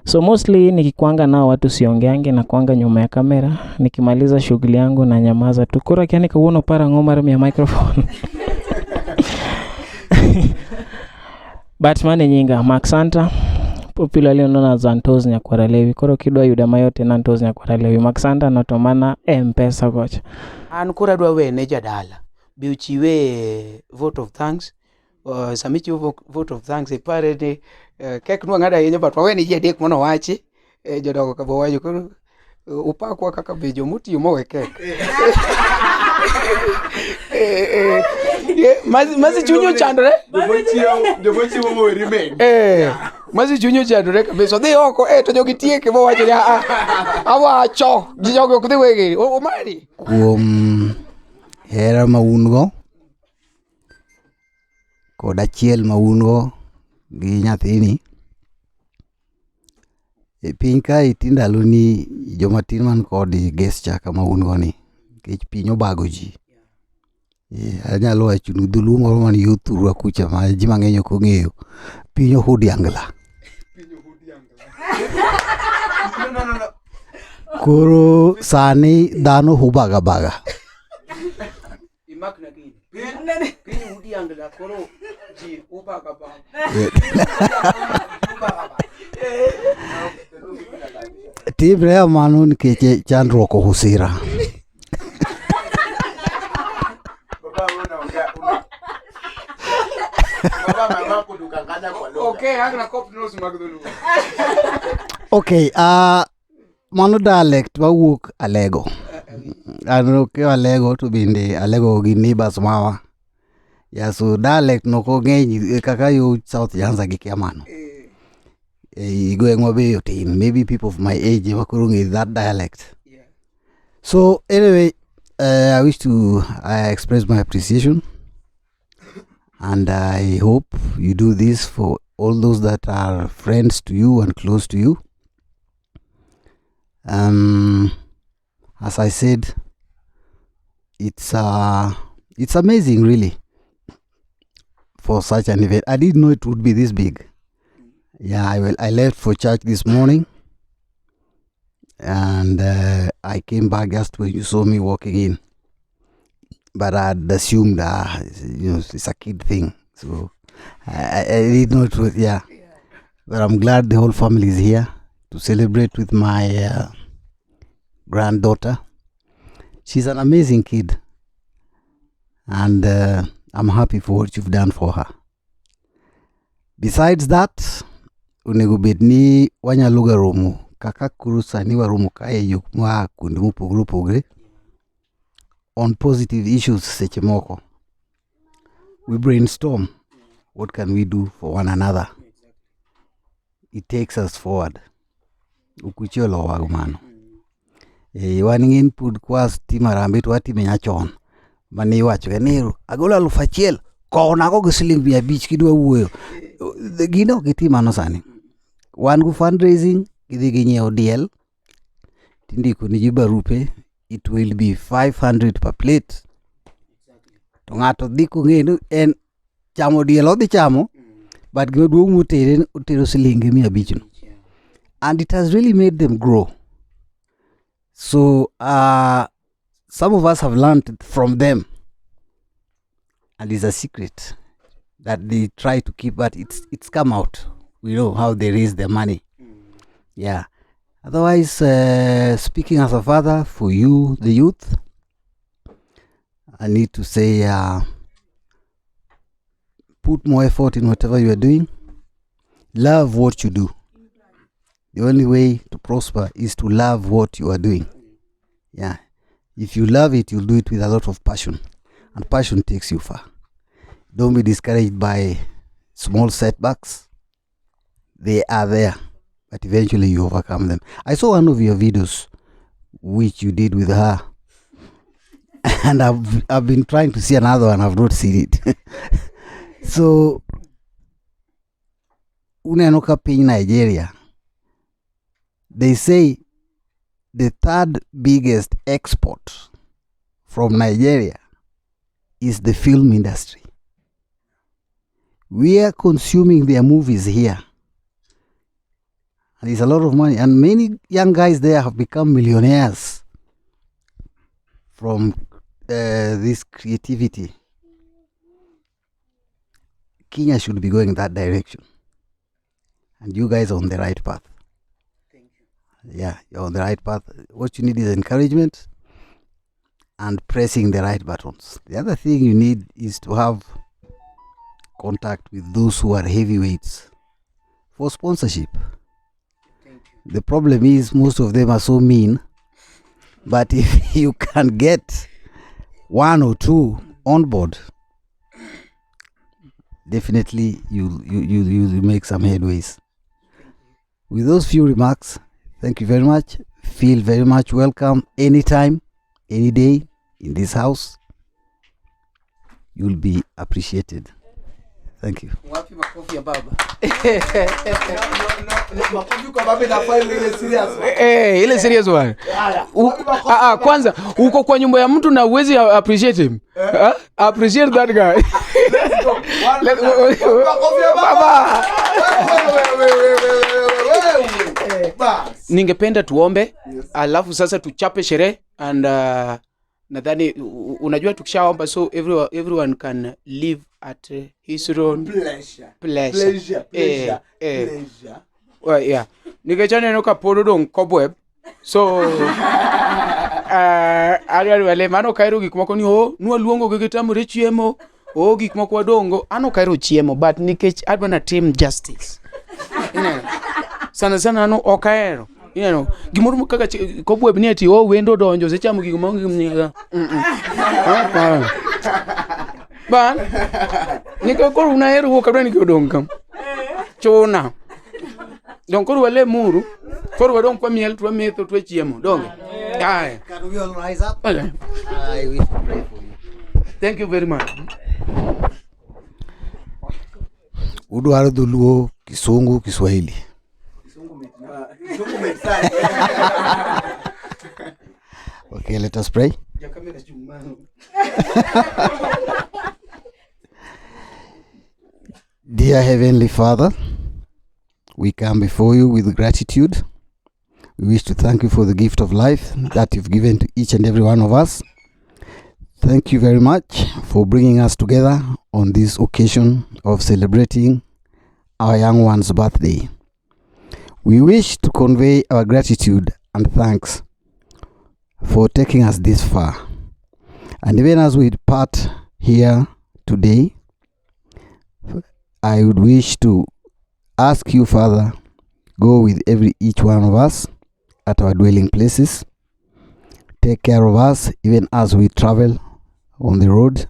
So mostly nikikwanga nao watu siongeangi, nakwanga nyuma ya kamera, nikimaliza shughuli yangu na nyamaza tu. Koro akia ni kawuono paro ang'o mar miya microphone. But mano e nyinga, Mark Santa, popularly known as Antos Nyakwara Lewi. Koro kidwa yuda mayot en Antos Nyakwara Lewi. Mark Santa no to mana M-Pesa kocha. An koro adwa wene jadala be ochiwe vote of thanks. Sama ichiwo vote of thanks ipare ni kek nwang'ado ahinya but wawene ji adek mondo owachi. Jodongo ka be owacho koro upakwa kaka be jomotiyo mowe kek. Masi chuny ochandore. Jomochiwo mowe remain. Masi chuny ochandore kabisa. Odhi oko to jogi tieke mowacho ni "Ah, awacho jogi ok dhi wegi." Omari. Kuom hera ma un go kod achiel ma un go gi nyathini. E piny kae ti ndaloni joma tin man kod gesture kama un go ni nikech piny obago ji. Anyalo wachonu dholuo moro man yo thurwa kucha ma ji mang'eny ok ong'eyo. Piny ohudiangla. Koro sani dhano hubaga baga. Imakna gini. Piny udiangla koro ji ubaga baga. Timre kamano nikech chandruok ohusira. Okay, agna cop nose mag dholuo. Okay, mano dialect mawuok Alego. An ok Alego to bende Alego gi neighbors mawa. Yeah, so dialect no ok ng'eny kaka yo South Nyanza gi kia mano. E gweng'wa be otin. Maybe people of my age ema koro ong'eyo that dialect. So anyway, I wish to express my appreciation, and I hope you do this for all those that are friends to you and close to you. As I said, it's amazing really for such an event. I didn't know it would be this big. Yeah, I will. I left for church this morning, and I came back just when you saw me walking in. But I'd assumed, it's a kid thing, so I didn't know it was, yeah. But I'm glad the whole family is here to celebrate with my granddaughter. She's an amazing kid, and I'm happy for what you've done for her. Besides that, onego bed ni wanyalo ga romo kaka koro sani waromo kae yo moa kuonde mopogore opogore on positive issues seche moko. We brainstorm what can we do for one another. It takes us forward. Okuche olowa mano. Wan ing'e pod kwa timo harambee to watime nyachon. Mane iwacho ga ni agolo 1000 Kownago gi siling 500 kidwa wuoyo. Gino ok gitim mano sani. Wan go fundraising, gidhi ginyiewo diel, tindiko ni ji barupe, it will be 500 per plate. To ng'ato dhi kong'eyo ni en chamo diel odhi chamo, but gima duong' motere otero silinge 500 no. And it has really made them grow. So some of us have learned from them, and it's a secret that they try to keep, but it's come out. We know how they raise their money. Yeah. Otherwise, speaking as a father for you, the youth, I need to say, put more effort in whatever you are doing. Love what you do. The only way to prosper is to love what you are doing. Yeah. If you love it, you'll do it with a lot of passion. And passion takes you far. Don't be discouraged by small setbacks. They are there, but eventually you overcome them. I saw one of your videos, which you did with her. And I've been trying to see another one. I've not seen it. So, uneno ka piny Nigeria, they say the third biggest export from Nigeria is the film industry. We are consuming their movies here. And it's a lot of money. And many young guys there have become millionaires from this creativity. Kenya should be going that direction. And you guys are on the right path. Yeah, you're on the right path. What you need is encouragement and pressing the right buttons. The other thing you need is to have contact with those who are heavyweights for sponsorship. The problem is most of them are so mean, but if you can get one or two on board, definitely you make some headways. With those few remarks, thank you very much. Feel very much welcome anytime, any day in this house. You'll be appreciated. Thank you. Wapi makofi ya baba? Makofi kwa baba inafaa ile serious. Eh, ile serious one. Kwanza uko kwa nyumba ya mtu na uwezi appreciate him. Appreciate that guy. Let's go. Makofi ya baba. Ningependa tuombe, yes. Alafu sasa tuchape sherehe and nadhani unajua tukishaomba, so everyone can live at his own pleasure. Pleasure. Well, yeah. Nikech aneno ka pod odong' cobweb. So adwaro wale mano ok ahero gik moko ni nwaluongo gi gitamore chiemo, gik moko wadongo. An ok ahero chiemo, but nikech adwa natim justice. Ineno? Sana sana an ok ahero. Ineno? Gimoro kaka cobweb ni ati wendo odonjo osechamo gik maonge. Ban nikech koro un ahero wuok adwa ni odong' kam. Chuna. Dong koro walemuru, koro wadong' kwa miel to wametho to wachiemo, donge? Aye. Can we all rise up? Okay. I wish to pray for you. Thank you very much. Udwaro Dholuo, Kisungu, Kiswahili. Kisungu metsana. Okay, let us pray. Dear Heavenly Father, we come before you with gratitude. We wish to thank you for the gift of life that you've given to each and every one of us. Thank you very much for bringing us together on this occasion of celebrating our young one's birthday. We wish to convey our gratitude and thanks for taking us this far. And even as we part here today, I would wish to ask you, Father, go with each one of us at our dwelling places. Take care of us even as we travel on the road.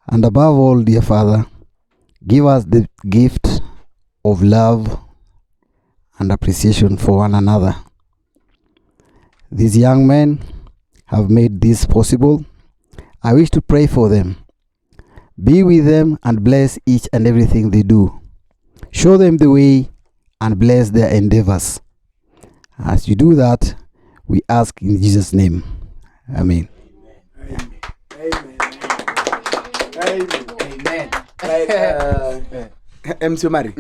And above all, dear Father, give us the gift of love and appreciation for one another. These young men have made this possible. I wish to pray for them, Be with them and bless each and everything they do. Show them the way and bless their endeavors. As you do that, we ask in Jesus' name. Amen. Amen. Like, MC Omari,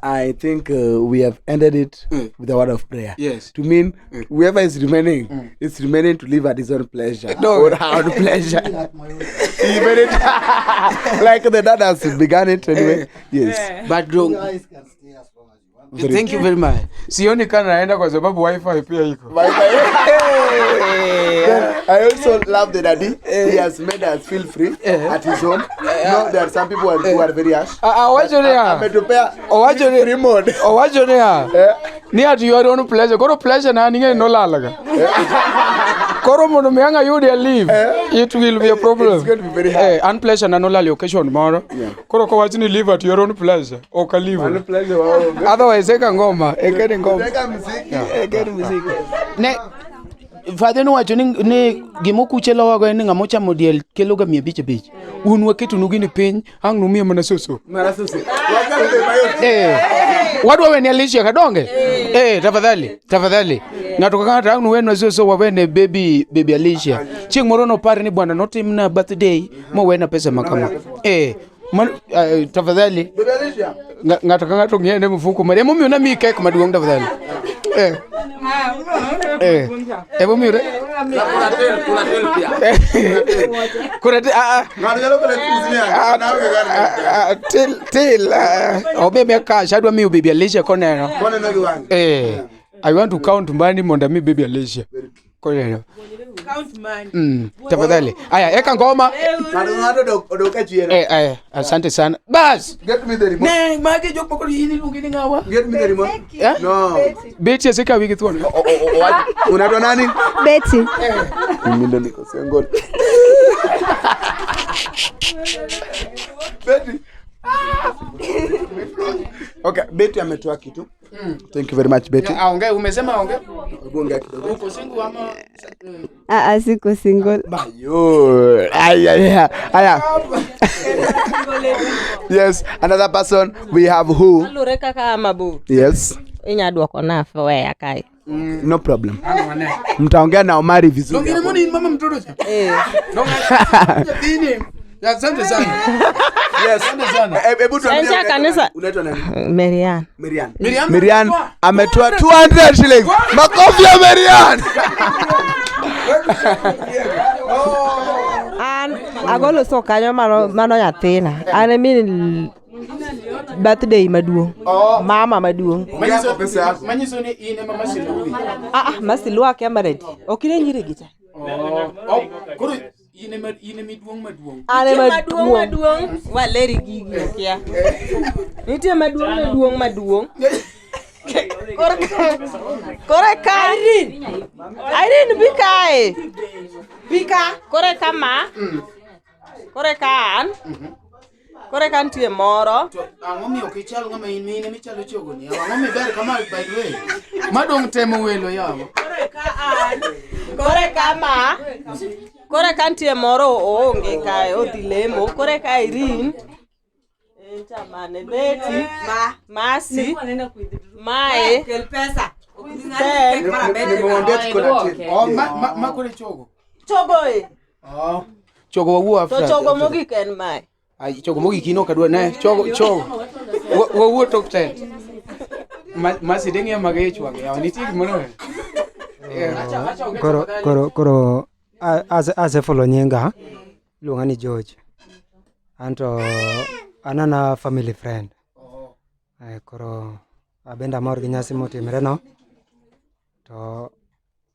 I think we have ended it with a word of prayer. Yes. To mean whoever is remaining, is remaining to live at his own pleasure. No. Or her own pleasure. He made it like the dad has begun it anyway. Yes. But don't, thank you very much. Sioni kana naenda kwa sababu wifi pia iko. Then I also love the daddy. He has made us feel free at his home. No, there are some people who are very harsh. Owacho niya. Ametupea Owacho ni free mode. Owacho niya. Ni at your own pleasure. Koro pleasure na ning'e nolalaga. Koro mondo mi ang' ayudi a leave, it will be a problem. It's going to be very hard. An pleasure na nolal e occasion moro. Koro kowach ni leave at your own pleasure, ok a leave. Own pleasure, wow. Otherwise eka ngoma, ekeni ngoma. Eka muziki. Ekeni muziki. Ne Father nowacho ni gimokuche lowago en ni ng'ama ochamo diel keloga 500 500. Un waketonu gini piny, ang' numiya mana soso. Mara sisi. Wakati mayot. Wadwa wene Alicia kadonge? Tafadhali, tafadhali. Ng'ato ka ng'ato ang' nuwenwa soso wawene baby Alicia. Chieng' moro nopar ni bwana notimna birthday mowena pesa ma kama. Tafadhali. Baby Alicia. Ng'ato ka ng'ato ng'iye ne mfuko mare. Emomiyo namiyi kek maduong' tafadhali. Emomiyo Kuna Ng'ato nyalo kelo excuse niya. Til til obeme cash adwa miyo baby Alicia koneno. Koneno gi wang'e. I want to count money mondo ami baby Alicia. Koneno. Count money. Tafadhali. Aya, eka ngoma. Ng'ato ng'ato odok ka chien. Aya, asante sana. Bas. Get me the remote. Ne, magi jok moko in iluongi ni ng'awa? Get me the remote. Eh? No. Betty asekawi gi thuon. Unaitwa nani? Betty. Mimi ndo niko single. Betty. Okay, Betty ametoa kitu. Thank you very much Betty. Aongee, umesema aongee. Hebu ongea kidogo. Uko single ama Siko single. Bayo. Ay, ay, ay. Aya. Yes, another person we have who? Luwore kaka mabor. Yes. Inya duoko na weya kae. No problem. Mtaongea na Omari vizuri. Dongine moni in mama mtoto cha? Nyathini. Asante sana. Yes. Asante sana. Hebu tuambie Encha kanisa. Unaitwa nani? Marian. Marian. Miriam Marian ametoa 200 shillings. Makofi ya Marian. An agolo so kanyo mano nyathina. An e min birthday maduong'. Mama maduong'. Manyiso pesa yako. Manyiso ni in ema masiluwi. Masilwa akia maradi. Ok ine nyiri gi cha. Koro in ema miduong' maduong'. An e maduong' maduong'. Waleri gigi okia. Nitie maduong' maduong' maduong'. Kore ka Irene. Irene bi kae. Bi ka. Kore ka ma. Kore ka an. Kore ka nitie moro. Ang'o miyo ok ichal ng'ama in mine michalo chogo ni? Ang'o miber kama by the way? Madong temo welo yawa. Kore ka ma. Kore ka nitie moro oonge kae odhi lemo. Kore ka Irene. Encha mane Betty. Masi. Mae. Kel pesa. Nimemwambia tuko na team. Oh, ma kore chogo. Chogo e. Oh. Chogo wawuo To after. chogo mogik en mae. Ai, chogo mogik in ok adwa ne. Chogo chogo. Wawuo tok ten. Masi deng'e maga ich wang' yawa nitie gimoro. Koro asefulo nyinga iluonga ni George. Anto an ana family friend. Koro abende amor gi nyasi motimre no. To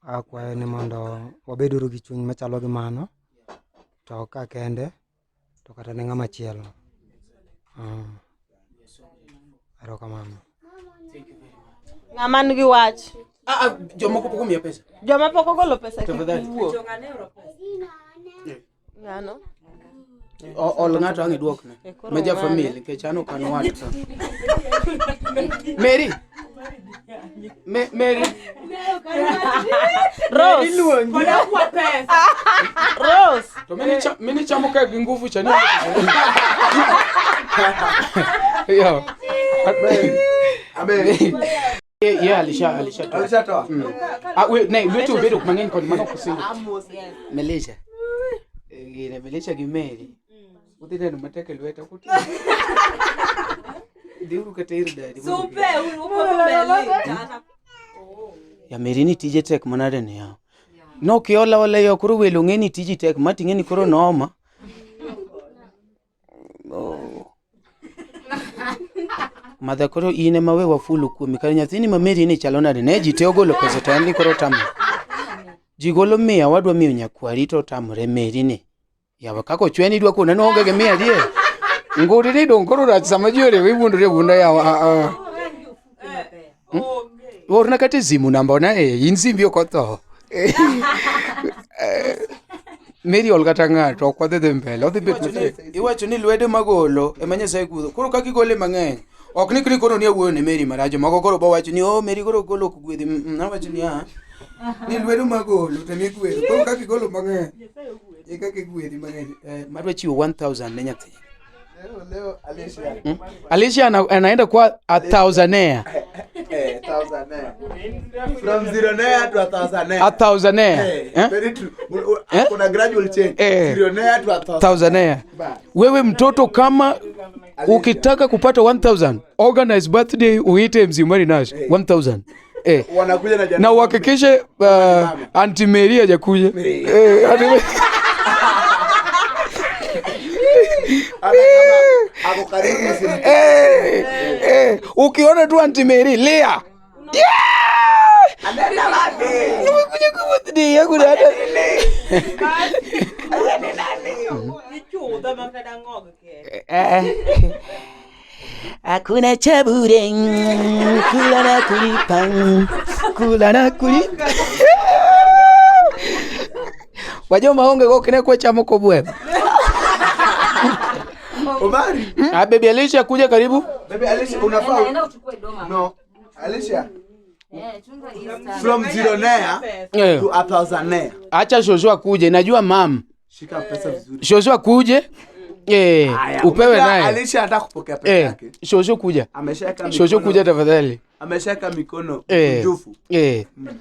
akwayo ni mondo wabeduru gi chuny machalo gi mano. To ka kende to kata ne ng'ama chielo. Erokamano. Ng'ama nigi wach. Jomoko pok omiya pesa. Joma pok ogolo pesa kik Tafadhali. wuo. Ng'ano? Ol ng'ato ang' iduokne. Koro Ma ja ng'ane? family nikech an ok an wat ka. Mary. Mary. Rose. Rose. To mimi chamo kek gi nguvu cha ni. Yo. Amen. Yeah, alishatoa. Alishatoa. Ah, we ne lwetu obedo mang'eny kod mano kusingo. Melisha. Gine Melisha gi Mary. Udhi neno matek e lweta kuti. Dhiuru kata ir dadi. Supe upo mbele. Ya Mary ni tije tek manade ni yawa. No kiola wala yo koro welo ng'e ni tiji tek mati ng'e ni koro noma. Oh. Madha koro in ema we wafulu kuomi kare nyathini ma Mary ni chalo nade ne ji te ogolo pesa to en ni koro otamore. Ji golo 100 wadwa miyo nyakwari to otamore Mary ni. Yawa kaka ochweni idwa kona ni oonge gi 100 adier. Ngudi ni dong koro rach sama ji oriwo iwuondori awuonda yawa. Orna kata e simu namba na e in simbi ok otho. Mary ol kata ng'ato ok wadhi dhi mbele odhi bet matek. Iwacho ni lwedo magolo ema Nyasaye kudho. Koro kaka igole mang'eny. Ok ni kri koro ni awuoyo ne Mary marach. Moko koro bo wacho ni oh Mary koro golo ok gwedhi. Nawacho ni ah. Ni lwedo magolo to mi gwedhi. Koro kaka igolo mang'eny. E kaka igwedhi mang'eny. Madwa chiwo 1000 ne nyathi. Leo Alicia. Alicia anaenda kuwa a thousandaire. Thousandaire. From zeronaire to a thousandaire. A thousandaire. Eh, very true. Kuna gradual change. Zeronaire to a thousandaire. Wewe mtoto kama ukitaka kupata 1000, organize birthday uite MC Omari Nash 1000. Wanakuja na jana. Na uhakikishe Auntie Mary hajakuja. Ako karibu ukiona tu Auntie Mary lia. Anaenda wapi? Nimekuja kwa birthday yangu na hata Hakuna cha bure, kula na kulipa, kula na kulipa. Wajoma onge go kine kwa chamo kobwe. Omari. Ah, baby Alicia kuja karibu. Baby Alicia unafaa. Naenda uchukue doma. No. Alicia. Chunga Easter. From zeronaire to a thousandaire. Acha shosho akuje, najua mam. Shika pesa vizuri. Shosho akuje. Upewe naye. Alicia anataka kupokea pesa yake. Shosho kuja. Ameshaweka mikono. Shosho kuja tafadhali. Ameshaweka mikono mkunjufu.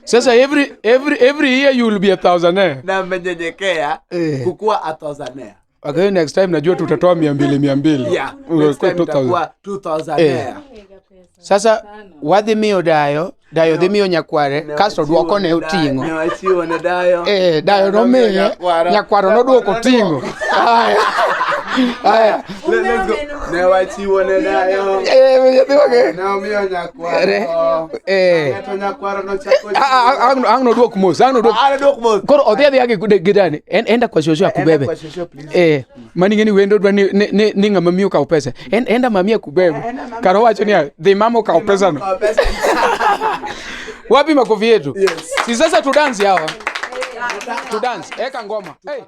Sasa every year you will be a thousandaire. Na amenyenyekea kukua a thousandaire. Okay, next time najua tutatoa 200 200. Yeah. Next time itakuwa 2000. Sasa wadhi miyo dayo, dayo dhi miyo nyakware, kasto duoko ne oting'o. Ne wachiwo ne dayo. Dayo nomiye, nyakwaro noduoko ting'o. Aya. Aya. Let's go. Ne wachiwo ne dayo. Ne omiyo nyakwaro. To nyakwaro nochako. Ang' noduok mos, ang' noduok. Koro odhi adhiya gi dani. Enda kwa shosho akubebe. Mani ng'eni wendo dwa ni ng'ama miyo okaw pesa. Enda mami akubebe. Karo wacho niya, dhi mama okaw pesa no. Wapi makofi yetu? Yes. Si sasa tu dance hawa. Tu dance. Eka ngoma. Hey.